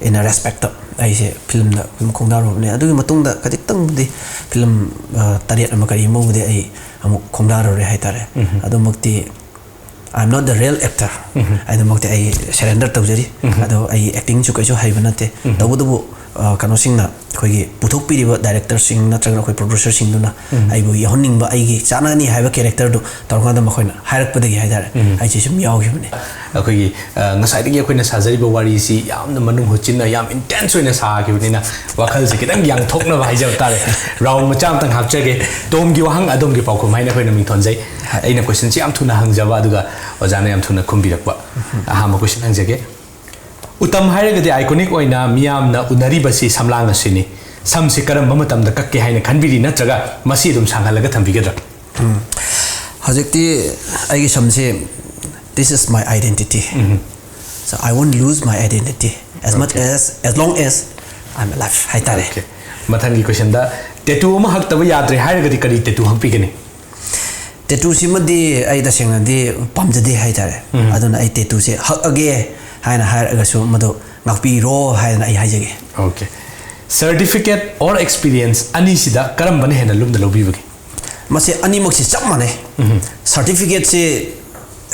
ꯑꯩꯅ ꯔꯦꯁꯄꯦꯛꯇ ꯑꯩꯁꯦ ꯐꯤꯂꯝꯗ ꯑꯗꯨꯝ ꯈꯣꯡꯗꯥꯔꯨꯕꯅꯦ꯫ ꯑꯗꯨꯒꯤ ꯃꯇꯨꯡꯗ ꯈꯖꯤꯛꯇꯪꯕꯨꯗꯤ ꯐꯤꯂꯝ, ꯑ, ꯇꯔꯦꯠ ꯑꯃ ꯀꯔꯤ ꯑꯃꯕꯨꯗꯤ ꯑꯩ ꯑꯃꯨꯛ ꯈꯣꯡꯗꯥꯔꯨꯔꯦ ꯍꯥꯏꯇꯥꯔꯦ꯫ ꯑꯗꯨꯃꯛꯇꯤ I am not the real actor꯫ ꯑꯗꯨꯃꯛꯇꯤ ꯑꯩ ꯁꯔꯦꯟꯗꯔ ꯇꯧꯖꯔꯤ꯫ ꯑꯗꯣ ꯑꯩ ꯑꯦꯛꯇꯤꯡꯁꯨ ꯀꯩꯁꯨ ꯍꯩꯕ ꯅꯠꯇꯦ꯫ ꯇꯧꯕꯇꯕꯨ, ꯑ, ꯀꯩꯅꯣꯁꯤꯡꯅ, ꯑꯩꯈꯣꯏꯒꯤ ꯄꯨꯊꯣꯛꯄꯤꯔꯤꯕ ꯗꯥꯏꯔꯦꯛꯇꯔꯁꯤꯡ ꯅꯠꯇ꯭ꯔꯒꯅ ꯑꯩꯈꯣꯏ ꯄ꯭ꯔꯣꯗ꯭ꯌꯨꯁꯔꯁꯤꯡꯗꯨꯅ ꯑꯩꯕꯨ ꯌꯥꯎꯍꯟꯅꯤꯡꯕ, ꯑꯩꯒꯤ ꯆꯥꯟꯅꯒꯅꯤ ꯍꯥꯏꯕ ꯀꯦꯔꯦꯛꯇꯔꯗꯨ ꯇꯧꯔꯀꯥꯟꯗ ꯃꯈꯣꯏꯅ ꯍꯥꯏꯔꯛꯄꯗꯒꯤ ꯍꯥꯏꯇꯥꯔꯦ, ꯑꯩꯁꯦ ꯁꯨꯝ ꯌꯥꯎꯈꯤꯕꯅꯤ꯫ ꯑꯩꯈꯣꯏꯒꯤ, ꯑ, ꯉꯁꯥꯏꯗꯒꯤ ꯑꯩꯈꯣꯏꯅ ꯁꯥꯖꯔꯤꯕ ꯋꯥꯔꯤꯁꯤ ꯌꯥꯝꯅ ꯃꯅꯨꯡ ꯍꯨꯠꯆꯤꯟꯅ, ꯌꯥꯝ ꯏꯟꯇꯦꯟꯁ ꯑꯣꯏꯅ ꯁꯥꯈꯤꯕꯅꯤꯅ, ꯋꯥꯈꯜꯁꯦ ꯈꯤꯇꯪ ꯌꯥꯡꯊꯣꯛꯅꯕ ꯍꯥꯏꯖꯕ ꯇꯥꯔꯦ꯫ ꯔꯥꯎꯟ ꯃꯆꯥ ꯑꯃꯇꯪ ꯍꯥꯞꯆꯒꯦ꯫ ꯇꯣꯝꯒꯤ ꯋꯥꯍꯪ, ꯑꯗꯣꯝꯒꯤ ꯄꯥꯎꯈꯨꯝ ꯍꯥꯏꯅ ꯑꯩꯈꯣꯏꯅ ꯃꯤꯡꯊꯣꯟꯖꯩ꯫ ꯑꯩꯅ ꯀꯣꯏꯁꯟꯁꯤ ꯌꯥꯝ ꯊꯨꯅ ꯍꯪꯖꯕ, ꯑꯗꯨꯒ ꯑꯣꯖꯥꯅ ꯌꯥꯝ ꯊꯨꯅ ꯈꯨꯝꯕꯤꯔꯛꯄ꯫ ꯑꯍꯥꯟꯕ ꯀꯣꯏꯁꯟ ꯍꯪꯖꯒꯦ꯫ ꯎꯇꯝ ꯍꯥꯏꯔꯒꯗꯤ ꯑꯥꯏꯀꯣꯅꯤꯛ ꯑꯣꯏꯅ ꯃꯤꯌꯥꯝꯅ ꯎꯅꯔꯤꯕꯁꯤ ꯁꯝꯂꯥꯡ ꯑꯁꯤꯅꯤ꯫ ꯁꯝꯁꯤ ꯀꯔꯝꯕ ꯃꯇꯝꯗ ꯀꯛꯀꯦ ꯍꯥꯏꯅ ꯈꯟꯕꯤꯔꯤ, ꯅꯠꯇ꯭ꯔꯒ ꯃꯁꯤ ꯑꯗꯨꯝ ꯁꯥꯡꯍꯜꯂꯒ ꯊꯝꯕꯤꯒꯗ꯭ꯔꯥ? ꯎꯝ꯫ ꯍꯧꯖꯤꯛꯇꯤ ꯑꯩꯒꯤ ꯁꯝꯁꯤ, this is my identity. So I won't lose my identity as much as, as long as I'm alive ꯍꯥꯏꯇꯥꯔꯦ꯫ Okay. ꯃꯊꯪꯒꯤ ꯀꯣꯏꯁꯟꯗ, ꯇꯦꯇꯨ ꯑꯃ ꯍꯛꯇꯕ ꯌꯥꯗ꯭ꯔꯦ ꯍꯥꯏꯔꯒꯗꯤ ꯀꯔꯤ ꯇꯦꯇꯨ ꯍꯛꯄꯤꯒꯅꯤ? ꯇꯦꯇꯨꯁꯤꯃꯗꯤ ꯑꯩ ꯇꯁꯦꯡꯅꯗꯤ ꯄꯥꯝꯖꯗꯦ ꯍꯥꯏꯇꯥꯔꯦ꯫ ꯑꯗꯨꯅ ꯑꯩ ꯇꯦꯇꯨꯁꯦ ꯍꯛꯑꯒꯦ ꯍꯥꯏꯅ ꯍꯥꯏꯔꯒꯁꯨ ꯃꯗꯨ ꯉꯥꯛꯄꯤꯔꯣ ꯍꯥꯏꯗꯅ ꯑꯩ ꯍꯥꯏꯖꯒꯦ꯫ Okay. Certificate or experience ꯑꯅꯤꯁꯤꯗ ꯀꯔꯝꯕꯅ ꯍꯦꯟꯅ ꯂꯨꯝꯅ ꯂꯧꯕꯤꯕꯒꯦ? ꯃꯁꯦ ꯑꯅꯤꯃꯛꯁꯤ ꯆꯞ ꯃꯥꯟꯅꯩ꯫ ꯁꯥꯔꯇꯤꯐꯤꯀꯦꯠꯁꯤ,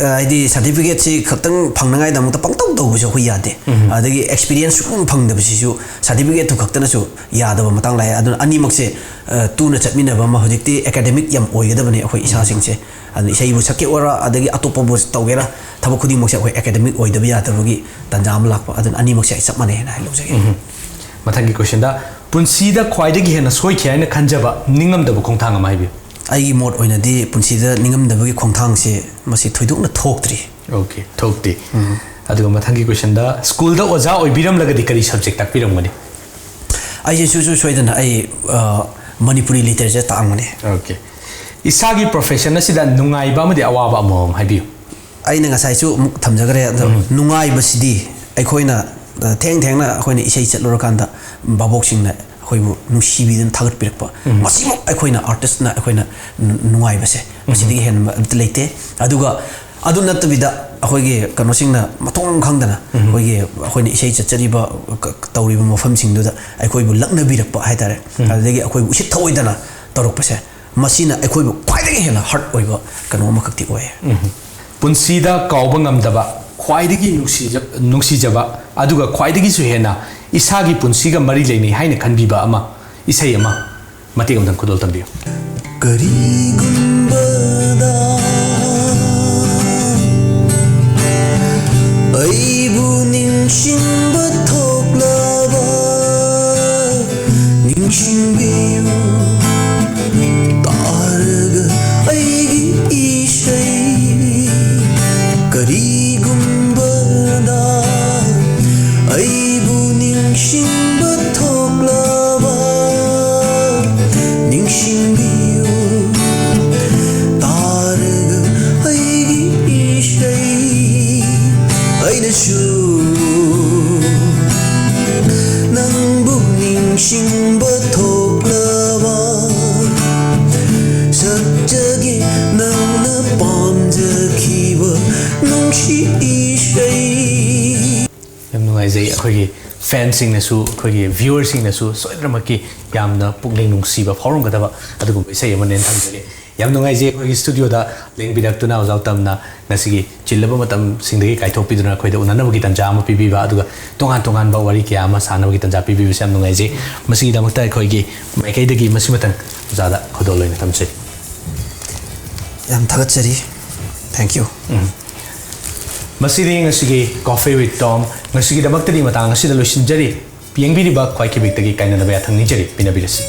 ꯑ, ꯍꯥꯏꯗꯤ ꯁꯥꯔꯇꯤꯐꯤꯀꯦꯠꯁꯤ ꯈꯛꯇꯪ ꯐꯪꯅꯉꯥꯏꯗꯃꯛꯇ ꯄꯪꯇꯧ ꯇꯧꯕꯁꯨ ꯑꯩꯈꯣꯏ ꯌꯥꯗꯦ꯫ ꯑꯗꯒꯤ ꯑꯦꯛꯁꯄꯤꯔꯤꯌꯦꯟꯁ ꯁꯨꯡꯐꯪ ꯐꯪꯗꯕꯁꯤꯁꯨ ꯁꯥꯔꯇꯤꯐꯤꯀꯦꯠꯇꯨ ꯈꯛꯇꯅꯁꯨ ꯌꯥꯗꯕ ꯃꯇꯥꯡ ꯂꯥꯛꯑꯦ꯫ ꯑꯗꯨꯅ ꯑꯅꯤꯃꯛꯁꯦ, ꯑ, ꯇꯨꯅ ꯆꯠꯃꯤꯟꯅꯕ ꯑꯃ ꯍꯧꯖꯤꯛꯇꯤ ꯑꯦꯀꯥꯗꯦꯃꯤꯛ ꯌꯥꯝ ꯑꯣꯏꯒꯗꯕꯅꯤ ꯑꯩꯈꯣꯏ ꯏꯁꯥꯁꯤꯡꯁꯦ꯫ ꯑꯗꯨꯅ ꯏꯁꯩꯕꯨ ꯁꯛꯀꯦ ꯑꯣꯏꯔꯣ, ꯑꯗꯒꯤ ꯑꯇꯣꯞꯄꯕꯨ ꯇꯧꯒꯦꯔꯥ, ꯊꯕꯛ ꯈꯨꯗꯤꯡꯃꯛꯁꯦ ꯑꯩꯈꯣꯏ ꯑꯦꯀꯥꯗꯦꯃꯤꯛ ꯑꯣꯏꯗꯕ ꯌꯥꯗꯕꯒꯤ ꯇꯥꯟꯖꯥ ꯑꯃ ꯂꯥꯛꯄ꯫ ꯑꯗꯨꯅ ꯑꯅꯤꯃꯛꯁꯦ ꯑꯩ ꯆꯞ ꯃꯥꯟꯅꯩ ꯍꯥꯏꯅ ꯑꯩ ꯂꯧꯖꯒꯦ꯫ ꯃꯊꯪꯒꯤ ꯀꯣꯏꯁꯟꯗ, ꯄꯨꯟꯁꯤꯗ ꯈ꯭ꯋꯥꯏꯗꯒꯤ ꯍꯦꯟꯅ ꯁꯣꯏꯈꯤ ꯍꯥꯏꯅ ꯈꯟꯖꯕ ꯅꯤꯡꯉꯝꯗꯕ ꯈꯣꯡꯊꯥꯡ ꯑꯃ ꯍꯥꯏꯕꯤꯌꯨ꯫ ꯑꯩꯒꯤ ꯃꯣꯠ ꯑꯣꯏꯅꯗꯤ ꯄꯨꯟꯁꯤꯗ ꯅꯤꯡꯉꯝꯗꯕꯒꯤ ꯈꯣꯡꯊꯥꯡꯁꯦ ꯃꯁꯤ ꯊꯣꯏꯗꯣꯛꯅ ꯊꯣꯛꯇ꯭ꯔꯤ꯫ Okay, ꯊꯣꯛꯇꯦ꯫ ꯑꯗꯨꯒ ꯃꯊꯪꯒꯤ ꯀꯣꯏꯁꯟꯗ, ꯁ꯭ꯀꯨꯜꯗ ꯑꯣꯖꯥ ꯑꯣꯏꯕꯤꯔꯝꯂꯒꯗꯤ ꯀꯔꯤ ꯁꯕꯖꯦꯛ ꯇꯥꯛꯄꯤꯔꯝꯒꯅꯤ? ꯑꯩꯁꯦ ꯁꯨꯡꯁꯣꯏ ꯁꯣꯏꯗꯅ ꯑꯩ, ꯑ, ꯃꯅꯤꯄꯨꯔꯤ ꯂꯤꯇꯔꯦꯆꯔ ꯇꯥꯛꯑꯝꯒꯅꯤ꯫ ꯑꯣꯀꯦ꯫ ꯏꯁꯥꯒꯤ ꯄ꯭ꯔꯣꯐꯦꯁꯟ ꯑꯁꯤꯗ ꯅꯨꯡꯉꯥꯏꯕ ꯑꯃꯗꯤ ꯑꯋꯥꯕ ꯑꯃꯃꯝ ꯍꯥꯏꯕꯤꯌꯨ꯫ ꯑꯩꯅ ꯉꯁꯥꯏꯁꯨ ꯑꯃꯨꯛ ꯊꯝꯖꯈ꯭ꯔꯦ ꯑꯗꯣ, ꯅꯨꯡꯉꯥꯏꯕꯁꯤꯗꯤ ꯑꯩꯈꯣꯏꯅ, ꯑ, ꯊꯦꯡ ꯊꯦꯡꯅ ꯑꯩꯈꯣꯏꯅ ꯏꯁꯩ ꯆꯠꯂꯨꯔꯀꯥꯟꯗ ꯚꯥꯕꯣꯛꯁꯤꯡꯅ ꯑꯩꯈꯣꯏꯕꯨ ꯅꯨꯡꯁꯤꯕꯤꯗꯨꯅ ꯊꯥꯒꯠꯄꯤꯔꯛꯄ, ꯃꯁꯤꯃꯛ ꯑꯩꯈꯣꯏꯅ ꯑꯥꯔꯇꯤꯁ꯭ꯠꯅ ꯑꯩꯈꯣꯏꯅ ꯅꯨꯡꯉꯥꯏꯕꯁꯦ, ꯃꯁꯤꯗꯒꯤ ꯍꯦꯟꯕ ꯑꯝꯇ ꯂꯩꯇꯦ꯫ ꯑꯗꯨꯒ ꯑꯗꯨ ꯅꯠꯇꯕꯤꯗ ꯑꯩꯈꯣꯏꯒꯤ ꯀꯩꯅꯣꯁꯤꯡꯅ ꯃꯊꯣꯡ ꯈꯪꯗꯅ ꯑꯩꯈꯣꯏꯒꯤ, ꯑꯩꯈꯣꯏꯅ ꯏꯁꯩ ꯆꯠꯆꯔꯤꯕ, ꯇꯧꯔꯤꯕ ꯃꯐꯝꯁꯤꯡꯗꯨꯗ ꯑꯩꯈꯣꯏꯕꯨ ꯂꯛꯅꯕꯤꯔꯛꯄ ꯍꯥꯏꯇꯥꯔꯦ, ꯑꯗꯨꯗꯒꯤ ꯑꯩꯈꯣꯏꯕꯨ ꯎꯁꯤꯠ ꯊꯑꯣꯏꯗꯅ ꯇꯧꯔꯛꯄꯁꯦ, ꯃꯁꯤꯅ ꯑꯩꯈꯣꯏꯕꯨ ꯈ꯭ꯋꯥꯏꯗꯒꯤ ꯍꯦꯟꯅ ꯍꯔꯠ ꯑꯣꯏꯕ ꯀꯩꯅꯣ ꯑꯃꯈꯛꯇꯤ ꯑꯣꯏꯌꯦ꯫ ꯄꯨꯟꯁꯤꯗ ꯀꯥꯎꯕ ꯉꯝꯗꯕ, ꯈ꯭ꯋꯥꯏꯗꯒꯤ ꯅꯨꯡꯁꯤꯖ-, ꯅꯨꯡꯁꯤꯖꯕ, ꯑꯗꯨꯒ ꯈ꯭ꯋꯥꯏꯗꯒꯤꯁꯨ ꯍꯦꯟꯅ ꯏꯁꯥꯒꯤ ꯄꯨꯟꯁꯤꯒ ꯃꯔꯤ ꯂꯩꯅꯩ ꯍꯥꯏꯅ ꯈꯟꯕꯤꯕ ꯑꯃ, ꯏꯁꯩ ꯑꯃ ꯃꯇꯦꯛ ꯑꯃꯇꯪ ꯈꯨꯗꯣꯜ ꯇꯝꯕꯤꯌꯨ꯫ ꯀꯔꯤꯒꯨꯝꯕꯗ ꯑꯩꯕꯨ ꯅꯤꯡꯁꯤꯡꯕ ꯊꯣꯛꯂꯕ, ꯅꯤꯡꯁꯤꯡꯕꯤꯌꯨ ꯇꯥꯔꯒ ꯑꯩꯒꯤ ꯏꯁꯩ꯫ ꯀꯔꯤꯒꯨꯝꯕꯗ ꯑꯩꯕꯨ ꯅꯤꯡꯁꯤꯡꯕ ꯊꯣꯛꯂꯕ, ꯅꯤꯡꯁꯤꯡꯕꯤꯌꯨ ꯇꯥꯔꯒ ꯑꯩꯒꯤ ꯏꯁꯩ꯫ ꯑꯩꯅꯁꯨ ꯅꯪꯕꯨ ꯅꯤꯡꯁꯤꯡꯕ ꯊꯣꯛꯂꯕ, ꯁꯛꯆꯒꯦ ꯅꯪꯅ ꯄꯥꯝꯖꯈꯤꯕ ꯅꯨꯡꯁꯤ ꯏꯁꯩ꯫ ꯌꯥꯝ ꯅꯨꯡꯉꯥꯏꯖꯩ꯫ ꯑꯩꯈꯣꯏꯒꯤ ꯐꯦꯟꯁꯤꯡꯅꯁꯨ, ꯑꯩꯈꯣꯏꯒꯤ ꯚ꯭ꯌꯨꯋꯔꯁꯤꯡꯅꯁꯨ ꯁꯣꯏꯗꯅꯃꯛꯀꯤ ꯌꯥꯝꯅ ꯄꯨꯛꯅꯤꯡ ꯅꯨꯡꯁꯤꯕ ꯐꯥꯎꯔꯝꯒꯗꯕ ꯑꯗꯨꯒꯨꯝꯕ ꯏꯁꯩ ꯑꯃꯅꯦꯅ ꯊꯝꯖꯒꯦ꯫ ꯌꯥꯝ ꯅꯨꯡꯉꯥꯏꯖꯩ ꯑꯩꯈꯣꯏꯒꯤ ꯁ꯭ꯇꯨꯗꯤꯑꯣꯗ ꯂꯦꯡꯕꯤꯔꯛꯇꯨꯅ ꯑꯣꯖꯥ ꯎꯇꯝꯅ ꯉꯁꯤꯒꯤ ꯆꯤꯜꯂꯕ ꯃꯇꯝꯁꯤꯡꯗꯒꯤ ꯀꯥꯏꯊꯣꯛꯄꯤꯗꯨꯅ ꯑꯩꯈꯣꯏꯗ ꯎꯅꯅꯕꯒꯤ ꯇꯥꯟꯖꯥ ꯑꯃ ꯄꯤꯕꯤꯕ, ꯑꯗꯨꯒ ꯇꯣꯉꯥꯟ ꯇꯣꯉꯥꯟꯕ ꯋꯥꯔꯤ ꯀꯌꯥ ꯑꯃ ꯁꯥꯟꯅꯕꯒꯤ ꯇꯥꯟꯖꯥ ꯄꯤꯕꯤꯕꯁꯦ ꯌꯥꯝ ꯅꯨꯡꯉꯥꯏꯖꯩ꯫ ꯃꯁꯤꯒꯤꯗꯃꯛꯇ ꯑꯩꯈꯣꯏꯒꯤ ꯃꯥꯏꯀꯩꯗꯒꯤ ꯃꯁꯤꯃꯇꯪ ꯑꯣꯖꯥꯗ ꯈꯨꯗꯣꯜ ꯑꯣꯏꯅ ꯊꯝꯖꯔꯤ꯫ ꯌꯥꯝ ꯊꯥꯒꯠꯆꯔꯤ꯫ Thank you꯫ ꯃꯁꯤꯗꯤ ꯉꯁꯤꯒꯤ Coffee with Tom ꯉꯁꯤꯒꯤꯗꯃꯛꯇꯗꯤ ꯃꯇꯥꯡ ꯑꯁꯤꯗ ꯂꯣꯏꯁꯤꯟꯖꯔꯤ꯫ ꯌꯦꯡꯕꯤꯔꯤꯕ ꯈ꯭ꯋꯥꯏꯈꯤꯕꯤꯛꯇꯒꯤ ꯀꯥꯏꯅꯅꯕ ꯌꯥꯊꯪ ꯅꯤꯖꯔꯤ꯫ ꯄꯤꯅꯕꯤꯔꯁꯤ꯫